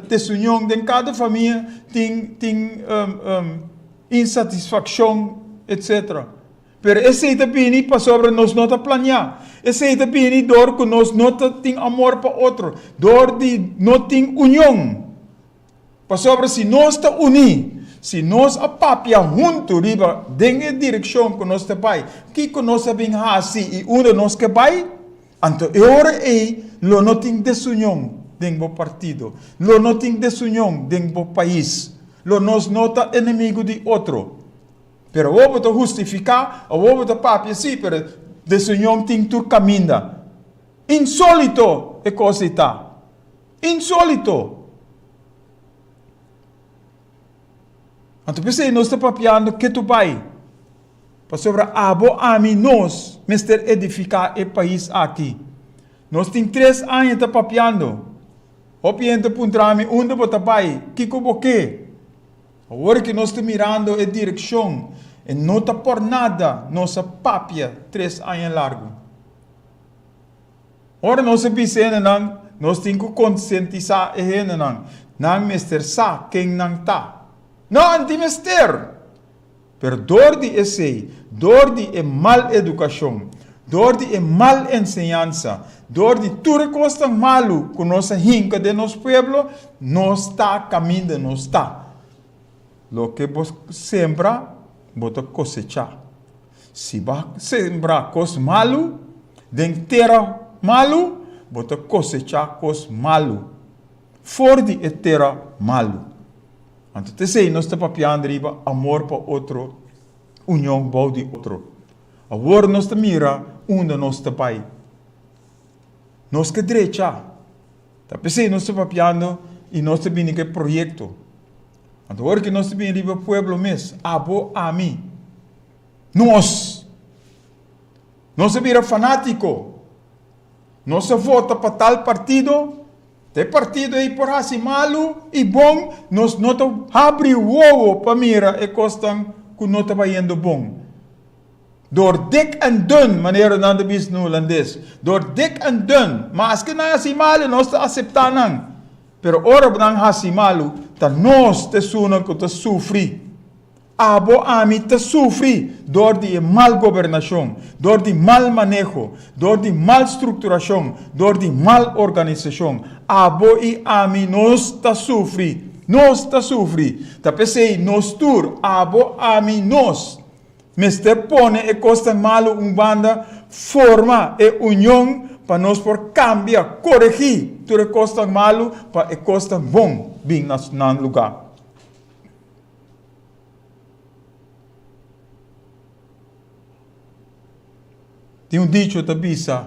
desunion, den kada famia tin tin insatisfakshon, etsetera. Pero esei ta bini pasobra nos no ta planeá. Esei ta bini dor ku nos no ta tin amor pa otro, dor di no tin union. Pasobra si nos ta uní, si nos a papia huntu riba den e direkshon ku nos ta bai, kiko nos a bin hasi i unda nos ke bai, anto e ora ei lo no tin desunion den bo partido, lo no tin desunion den bo pais, lo nos no ta enemigu di otro. Pero awor bo ta hustifiká, awor bo ta papia, sí, pero desunion tin tur kaminda. Insólito e kos ei ta. Insólito! Anto p'esei nos ta papiando ketu bai, pasobra abo, ami, nos mester edifiká e pais aki. Nos tin tres aña ta papiando. Hopi hende ta puntra mi, Unda bo ta bai? Kiko bo ke? Awor ki nos ta mirando e direkshon, e no ta por nada nos a papia tres aña largu. Ora nos a bisa e hendenan, nos tin ku konsientisá e hendenan. Nan mester sa ken nan ta. Nan tin mester! Pero dor di esei, dor di e mal edukashon, dor di e mal enseñansa, dor di tur e kosnan malu ku nos a hinka den nos pueblo, nos ta kaminda nos ta. Loke bo sembra, bo ta kosechá. Si bo a sembra kos malu den tera malu, bo ta kosechá kos malu for di e tera malu. Anto t'esei nos ta papiando riba amor pa otro, union bou di otro. Awor nos ta mira unda nos ta bai. Nos ke drecha. Ta p'esei nos ta papiando i nos ta bini ku e proyekto. Anto ora ku nos ta bini riba pueblo mes, abo, ami, nos, nos a bira fanátiko. Nos a vota pa tal partido, ta e partido ei por hasi malu i bon, nos no ta habri wowo pa mira e kosnan ku no ta bayendo bon. Door dik en dun, manera nan ta bisa na hulandes, door dik en dun, maske nan hasi malu nos ta aseptá nan, pero ora nan hasi malu ta nos ta esunnan ku ta sufri. Abo, ami ta sufri door di e mal gobernashon, door di mal maneho, door di mal strukturashon, door di mal organisashon. Abo i ami nos ta sufri, nos ta sufri. Ta p'esei nos tur, abo, ami, nos, Mester pone e kosnan malu un banda, forma e union pa nos por kambia, koregí tur e kosnan malu pa e kosnan bon bin na nan lugá. Tin un dicho ta bisa,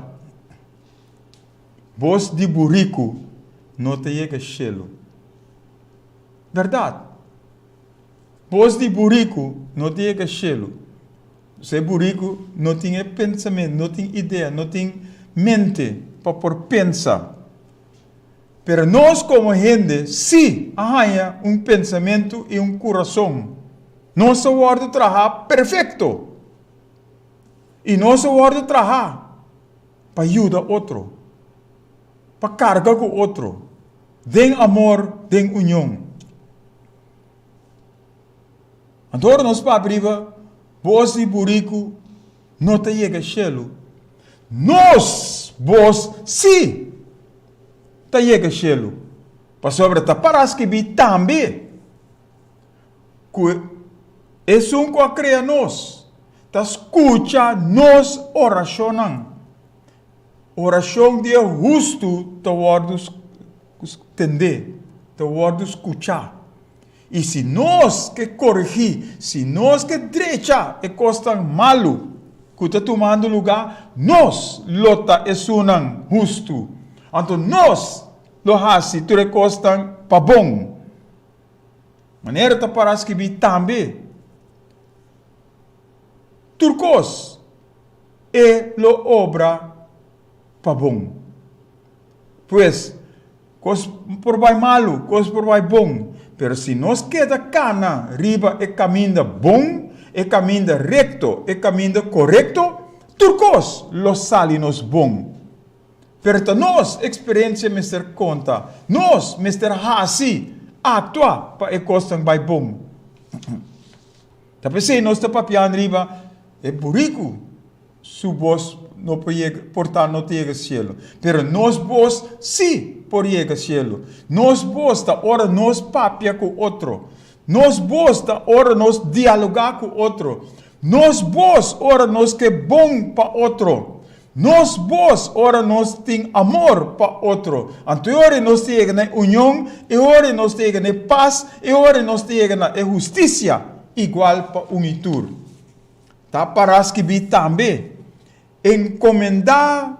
Bos di buriku no ta yega shelu. Bèrdat. Bos di buriku no ta yega shelu. Pasobra e buriku no tin e pensamentu, no tin idea, no tin mente pa por pensa. Pero nos komo hende sí a haña un pensamentu i un kurason. Nos a wòrdu trahá perfekto. I nos a wòrdu trahá pa yuda otro, pa karga ku otro, den amor, den union. Anto ora nos papia riba bos di buriku no ta yega shelu, nos bos sí ta yega shelu, pasobra ta para skibí tambe ku Esun ku a krea nos ta skucha nos orashonnan. Orashon di e hustu ta wòrdu tendé, ta wòrdu skuchá. I si nos ke koregí, si nos ke drecha e kosnan malu ku ta tumando lugá, nos lo ta esunnan hustu. Anto nos lo hasi tur e kosnan pa bon. Manera ta pará skibí tambe, Tur kos e lo obra pa bon. Pues, kos por bai malu, kos por bai bon, pero si nos keda kana riba e kaminda bon, e kaminda rekto, e kaminda korekto, tur kos lo sali nos bon. Pero ta nos eksperensia mester konta. Nos mester hasi, aktua pa e kosnan bai bon. Ta p'esei nos ta papiando riba e buriku. Su bos no por yega, por ta no ta yega cielo. Pero nos bos sí por yega cielo. Nos bos ta ora nos papia cu otro. Nos bos ta ora nos dialoga cu otro. Nos bos ora nos ke bon pa otro. Nos bos ora nos tin amor pa otro. Anto e ora nos ta yega na e union, e ora nos ta yega na e pas, e ora nos ta yega na e husticia igual pa un i tur. Ta pará skibí tambe, Enkomendá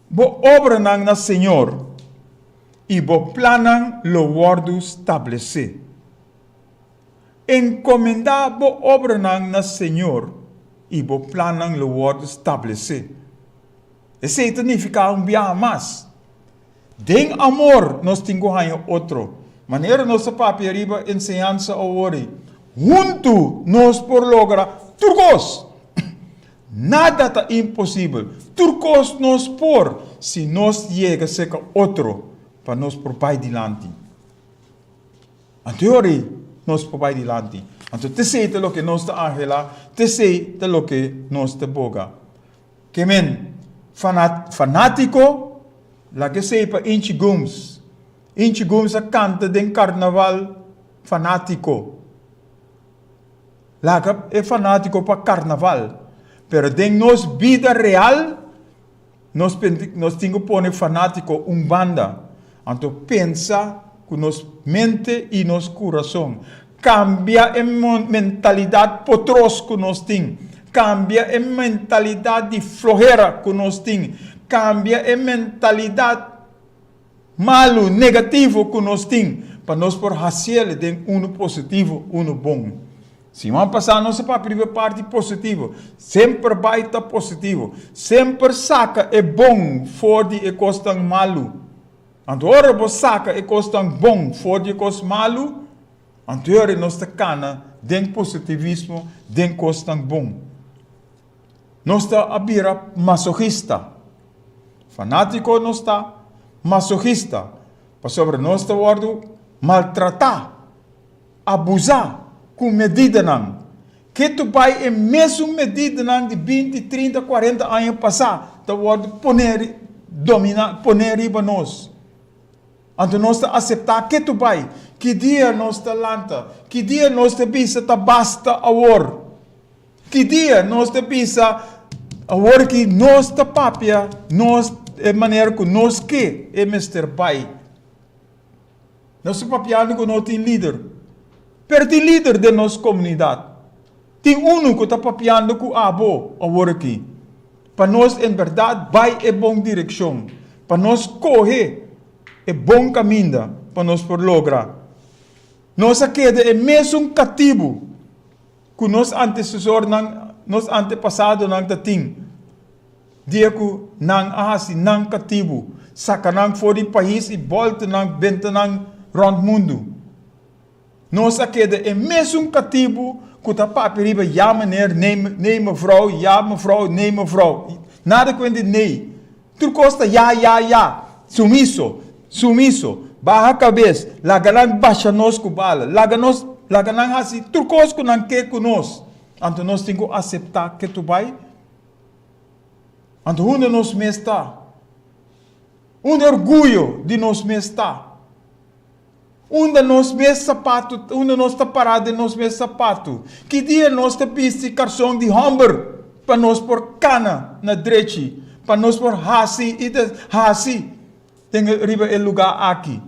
bo obranan na Señor, i bo plannan lo wòrdu stablesé. Encomendá bo obranan na Señor i bo plannan lo wòrdu stablesé. Esei ta nifiká un biaha mas, den amor nos tin ku haña otro. Manera nos a papia riba enseñansa awor, huntu nos por logra tur kos. Nada ta imposibel. Tur kos nos por si nos yega serka otro pa nos por bai dilanti. Anto e ora ei nos por bai dilanti. Anto t'esei ta loke nos ta anhelá, t'esei ta loke nos ta boga. Ke men fanátiko, laga esei pa Inchi Gumbs. Inchi Gumbs a kanta den karnaval fanátiko. Laga e fanátiko pa karnaval. Pero den nos bida real, nos nos tin ku pone fanátiko un banda. Anto pensa ku nos mente i nos kurason. Kambia e mentalidat potros ku nos tin. Kambia e mentalidat di flohera ku nos tin. Kambia e mentalidat malu, negativo ku nos tin, pa nos por hasiel den unu positivo, unu bon. Siman pasá nos a papia riba e parti positivo. Semper bai ta positivo. Semper saka e bon for di e kosnan malu. Anto ora bo saka e kosnan bon for di e kos malu, anto ora nos ta kana den positivismo, den kosnan bon. Nos ta a bira masochista. Fanátiko nos ta, masochista, pasobra nos ta wòrdu maltratá, abusá ku medidanan. Ke tu bai e mesun medidanan di binti, trinta, kuarenta aña pasá ta wòrdu poné, dominá, poné riba nos. Anto nos ta aseptá ke tu bai. Ki dia nos ta lanta? Ki dia nos ta bisa ta basta awor? Ki dia nos ta bisa awor ki nos ta papia nos e manera ku nos ke e mester bai? Nos ta papiando ku no tin lider, pero tin lider den nos komunidat. Tin unu ku ta papiando ku abo awor aki pa nos en bèrdat bai e bon direkshon, pa nos kohe e bon kaminda pa nos por logra. Nos a keda e mesun katibu. Ku nos antesesornan, nos antepasadonan ta tin, dia ku nan a hasi nan katibu, saka nan for di pais i bòlta nan benta nan rònt mundu. Nos a keda e mesun katibu ku ta papia riba ya meneer, nee, nee mevrouw, ya mevrouw, nee mevrouw. Nada ku hende nee. Tur kos ta ya, ya, ya. Sumiso, sumiso. Baha kabes. Laga nan basha nos ku bala. Laga nos, laga nan hasi tur kos ku nan ke ku nos. Anto nos tin ku aseptá ke tur bai? Anto unda nos mes ta? Unda orguyo di nos mes ta? Unda nos mes sapatu, unda nos ta pará den nos mes sapatu? Ki dia nos ta bisti karson di hòmber pa nos por kana na drechi, pa nos por hasi i deshasi den riba e lugá aki?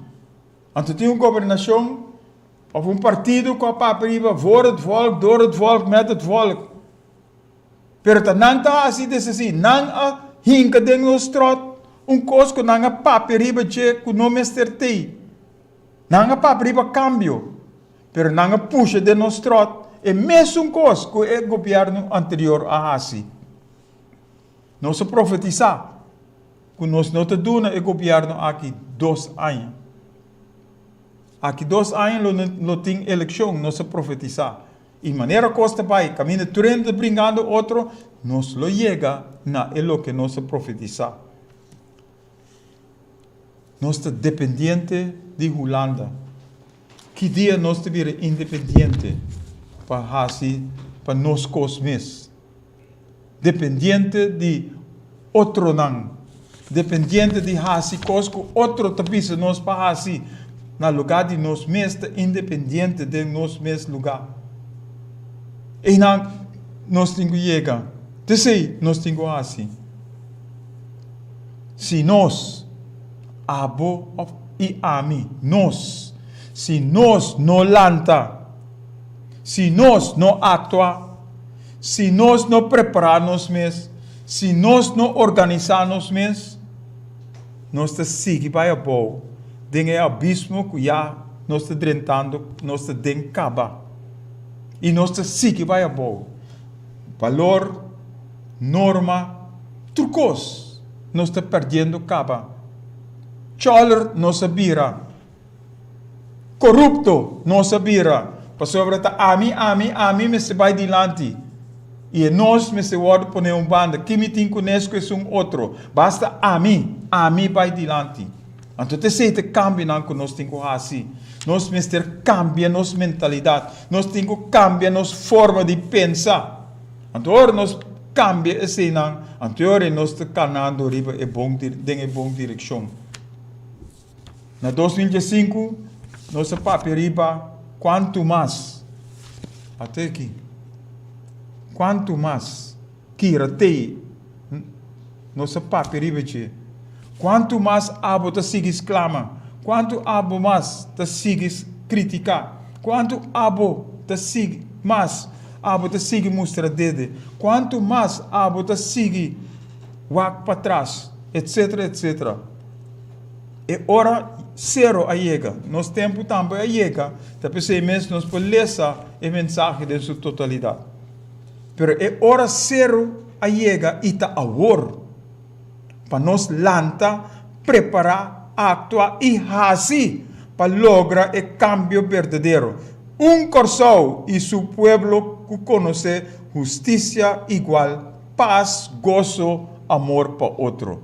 Anto tin un gobernashon òf un partido ku a papia riba voor het volk, door het volk, met het volk. Pero ta nan ta hasi deshasí. Nan a hinka den nos stròt un kos ku nan a papia riba dje ku no mester tei. Nan a papia riba kambio, pero nan a pusha den nos stròt e mesun kos ku e gobièrnu anterior a hasi. Nos a profetisá ku nos no ta duna e gobièrnu aki dos aña. Aki dos aña lo lo tin elekshon, nos a profetisá. I manera kos ta bai, kaminda tur hende ta bringando otro, nos lo yega na e loke nos a profetisá. Nos ta dependiente di Hulanda. Ki dia nos ta bira independiente pa hasi pa nos kos mes? Dependiente di otronan, dependiente di hasi kos ku otro ta bisa nos pa hasi, na lugá di nos mes ta independiente den nos mes lugá. Einan nos tin ku yega, t'esei nos tin ku hasi. Si nos, abo òf i ami, nos, si nos no lanta, si nos no aktua, Si nos no prepará nos mes, si nos no organisá nos mes, nos ta sigui bai abou den e abismo ku ya nos ta drentando, nos ta den kaba. I nos ta sigui bai abou. Balor, norma, tur kos nos ta perdiendo kaba. Chòler nos a bira. Korupto nos a bira. Pasobra ta ami, ami, ami mester bai dilanti. I e nos mester wòrdu pone un banda. Ki mi tin kunes ku esun otro? Basta ami, ami bai dilanti. Anto ta esei ta e kambionan ku nos tin ku hasi. Nos mester kambia nos mentalidat. Nos tin ku kambia nos forma di pensa. Anto ora nos kambia eseinan, anto e ora nos ta kanando riba e bon den e bon direkshon. Na 2015 nos a papia riba kuantu mas, ate aki, kuantu mas kira tei nos a papia riba dje. Kuantu mas abo ta sigui sklama, kuantu abo mas ta sigui kritiká, kuantu abo ta sigui mas abo ta sigui mustra dede, kuantu mas abo ta sigui wak patras, etsetera, etsetera. E ora sero a yega, nos tempu tambe a yega, ta p'esei mes nos por lesa e mensahe den su totalidat. Pero e ora sero a yega i ta awor pa nos lanta, prepará, aktua i hasi pa logra e kambio berdadero. Un Kòrsou i su pueblo ku konosé hustisia igual, pas, goso, amor pa otro.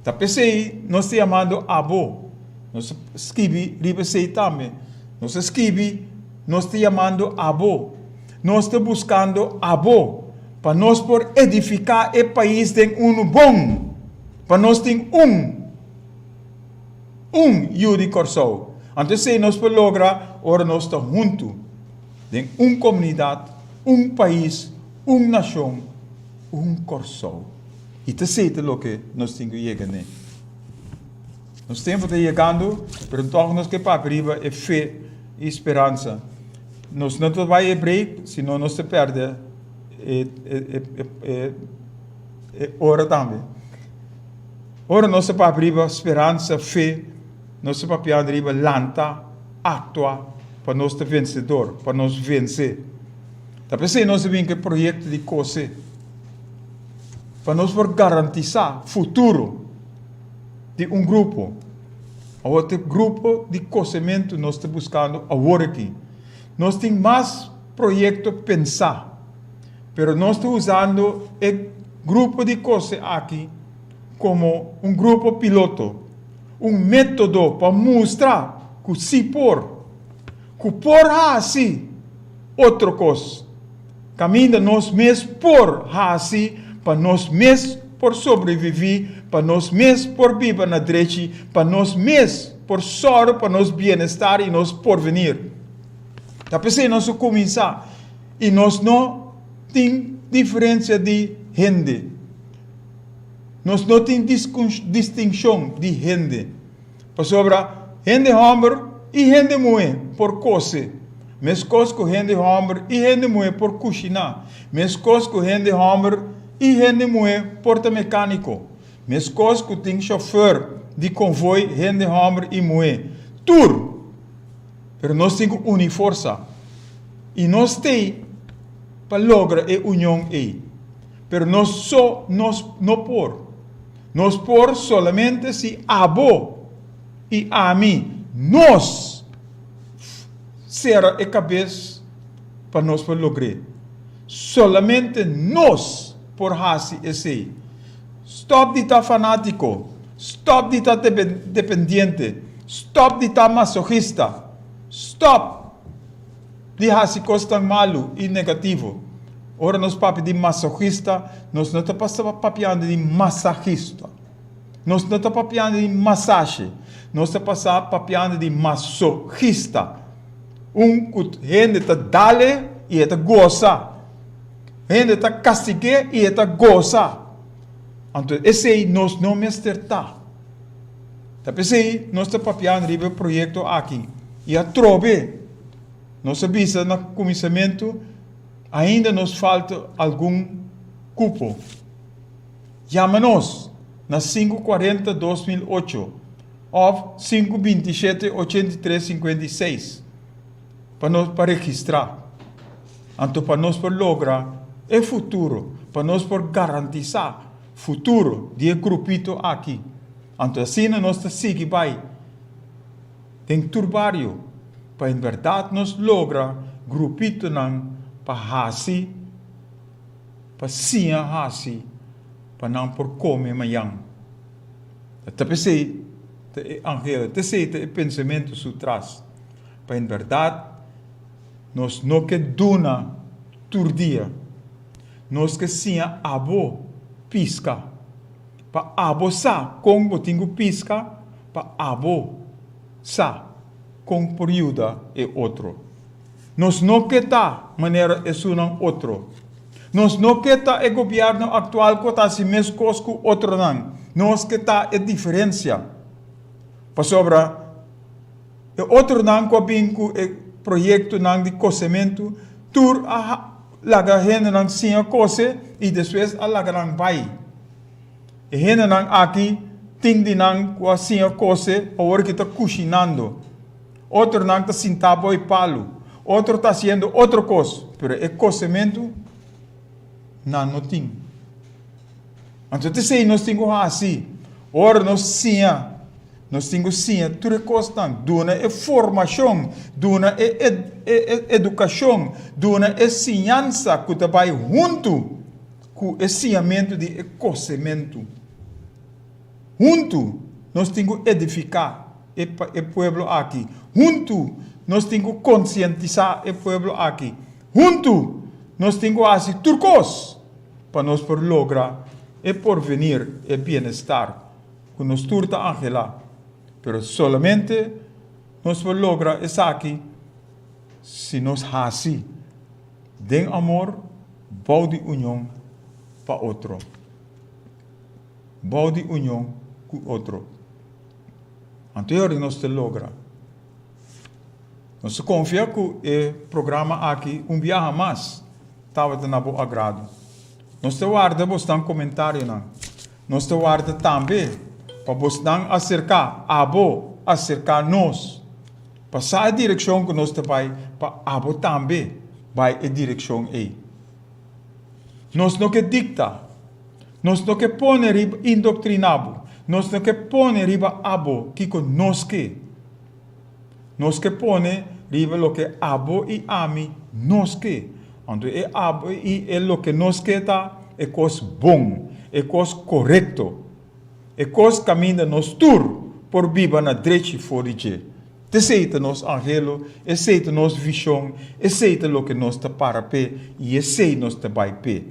Ta p'esei nos ta yamando abo. Nos a skibi riba esei tambe. Nos a skibi, nos ta yamando abo. Nos ta buskando abo pa nos por edifiká e pais den unu bon, pa nos tin un, un yu di Kòrsou. Anto esei nos por logra ora nos ta huntu den un komunidat, un pais, un nashon, un Kòrsou. I ta esei ta loke nos tin ku yega n'e. Nos tempu ta yegando, pero tòg nos ke papia riba e fe i speransa. Nos no ta bai e break, sino nos ta pèrdè e e e ora tambe. Ora nos ta papia riba speransa, fe, nos ta papiando riba lanta, aktua pa nos ta vensedor, pa nos vense. Ta p'esei nos a bin ku e proyekto di kose. Pa nos por garantisá futuro di un grupo. Awor ta e grupo di kosementu nos ta buskando awor aki. Nos tin mas proyekto pensá, pero nos ta usando e grupo di kose aki komo un grupo piloto, un método pa mustra ku si por, ku por hasi otro kos. Kaminda nos mes por hasi pa nos mes por sobreviví, pa nos mes por biba na drechi, pa nos mes por sòru pa nos bienestar i nos porvenir. Ta p'esei nos a kuminsá i nos no tin diferensia di hende. Nos no tin distinshon di hende. Pasobra hende hòmber i hende muhé por kose, meskos ku hende hòmber i hende muhé por kushiná, meskos ku hende hòmber i hende muhé por ta mekániko, meskos ku tin shofèr di konvoi hende hòmber i muhé. Tur! Pero nos tin ku uni forsa. I nos t'ei pa logra e union ei. Pero nos so nos no por. Nos por solamente si abo i ami, nos, sera e kabes pa nos por logr'é. Solamente nos por hasi esei. Stòp di ta fanátiko, stòp di ta dependiente, stòp di ta masochista, stòp di hasi kosnan malu i negativo. Ora nos papia di masochista, nos no ta papiando di masahista. Nos no ta papiando di masashi. Nos ta pasa papiando di masochista. Un ku hende ta dale i e ta gosa. Hende ta kastig'é i e ta gosa. Anto esei nos no mester ta. Ta p'esei nos ta papiando riba e proyekto aki. I atrobe nos a bisa na kuminsamentu, Ainda nos falta algun kupo. Yama nos na sinku kuarenta 2008 òf sinku 27 83 56 pa nos pa registrá. Anto pa nos por logra e futuro, pa nos por garantisá futuro di e grupito aki. Anto asina nos ta sigui bai den tur bario pa en bèrdat nos logra grupitonan pa hasi, pa siña hasi pa nan por kome mañan. Ta p'esei ta e anhelo, ta esei ta e pensamentu su tras, pa en bèrdat nos no ke duna tur dia, nos ke siña abo piska, pa abo sa kon bo tin ku piska, pa abo sa kon por yuda e otro. Nos no ke ta manera esunnan otro. Nos no ke ta e gobièrnu aktual ku ta hasi meskos ku otronan. Nos ke ta e diferensia. Pasobra e otronan ku a bin ku e proyektonan di kosementu tur a laga hendenan siña kose i despues a laga nan bai. E hendenan aki tin di nan ku a siña kose awor ki ta kushinando. Otronan ta sintá bou e palu, otro ta hasiendo otro kos, pero e kosementu nan no tin. Anto ta esei nos tin ku hasi ora nos siña, nos tin ku siña tur e kosnan, duna e formashon, duna e edukashon, duna e siñansa ku ta bai huntu ku e siñamentu di e kosementu. Huntu nos tin ku edifiká e e pueblo aki. Huntu nos tin ku konsientisá e pueblo aki. Huntu nos tin ku hasi tur kos pa nos por logra e porvenir, e bienestar ku nos tur ta anhelá. Pero solamente nos por logra esaki si nos hasi den amor bou di union pa otro. Bou di union ku otro. Anto e ora nos ta logra. Nos ta konfia ku e programa aki un biaha mas tabata na bo agrado. Nos ta warda bosnan komentarionan. Nos ta warda tambe pa bosnan aserká abo aserká nos pa sa e direkshon ku nos ta bai pa abo tambe bai e direkshon ei. Nos no ke dikta. Nos no ke pone riba indoktriná bo. Nos no ke pone riba abo kiko nos ke. Nos ke pone riba loke abo i ami nos ke. Anto e abo i e loke nos ke ta e kos bon, e kos korekto, e kos kaminda nos tur por biba na drechi for di dje. T'esei ta nos anhelo, esei ta nos vishon, esei ta loke nos ta para p'e i esei nos ta bai p'e.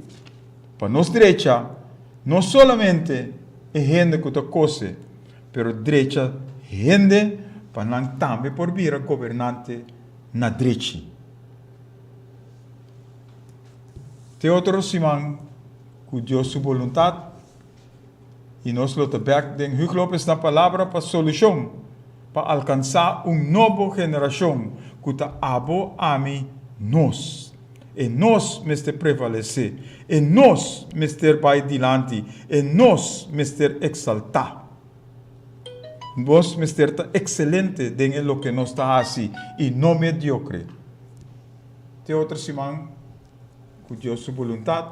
Pa nos drecha no solamente e hende ku ta kose, pero drecha hende pa nan tambe por bira gobernante na drechi. Te otro siman ku Dios su boluntat i nos lo ta bek den Huug Lopez na Palabra pa Solushon pa alkansá un nobo generashon ku ta abo, ami, nos. E nos mester prevalesé, e nos mester bai dilanti, e nos mester eksaltá. Nos mester ta ekselente den e loke nos ta hasi i no mediokre. Te otro siman, ku Dios su boluntat.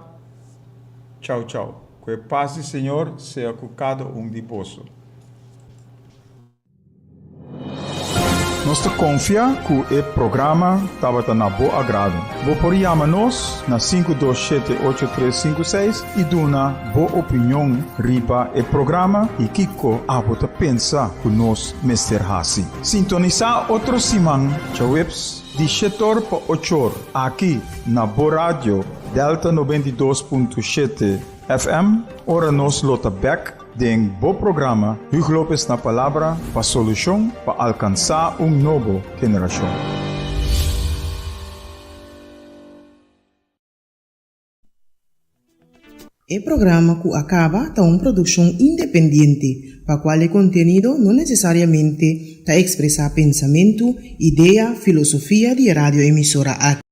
Chau chau. Ku e pas di Señor sea ku kada un di boso. Nos ta konfia ku e programa tabata na bo agrado. Bo por yama nos na 527 8356 i duna bo opinion riba e programa i kiko abo ta pensa ku nos mester hasi. Sintonisá otro siman djaweps di shetor pa ochor aki na bo radio Delta 92.7 FM ora nos lo ta bèk Den bo programa Huug Lopez na Palabra pa solushon pa alkansá un nobo generashon. E programa ku a kaba ta un produkshon independiente, pa kual e kontenido no nesesariamente ta ekspresá pensamentu, idea, filosofia di e radioemisora aki.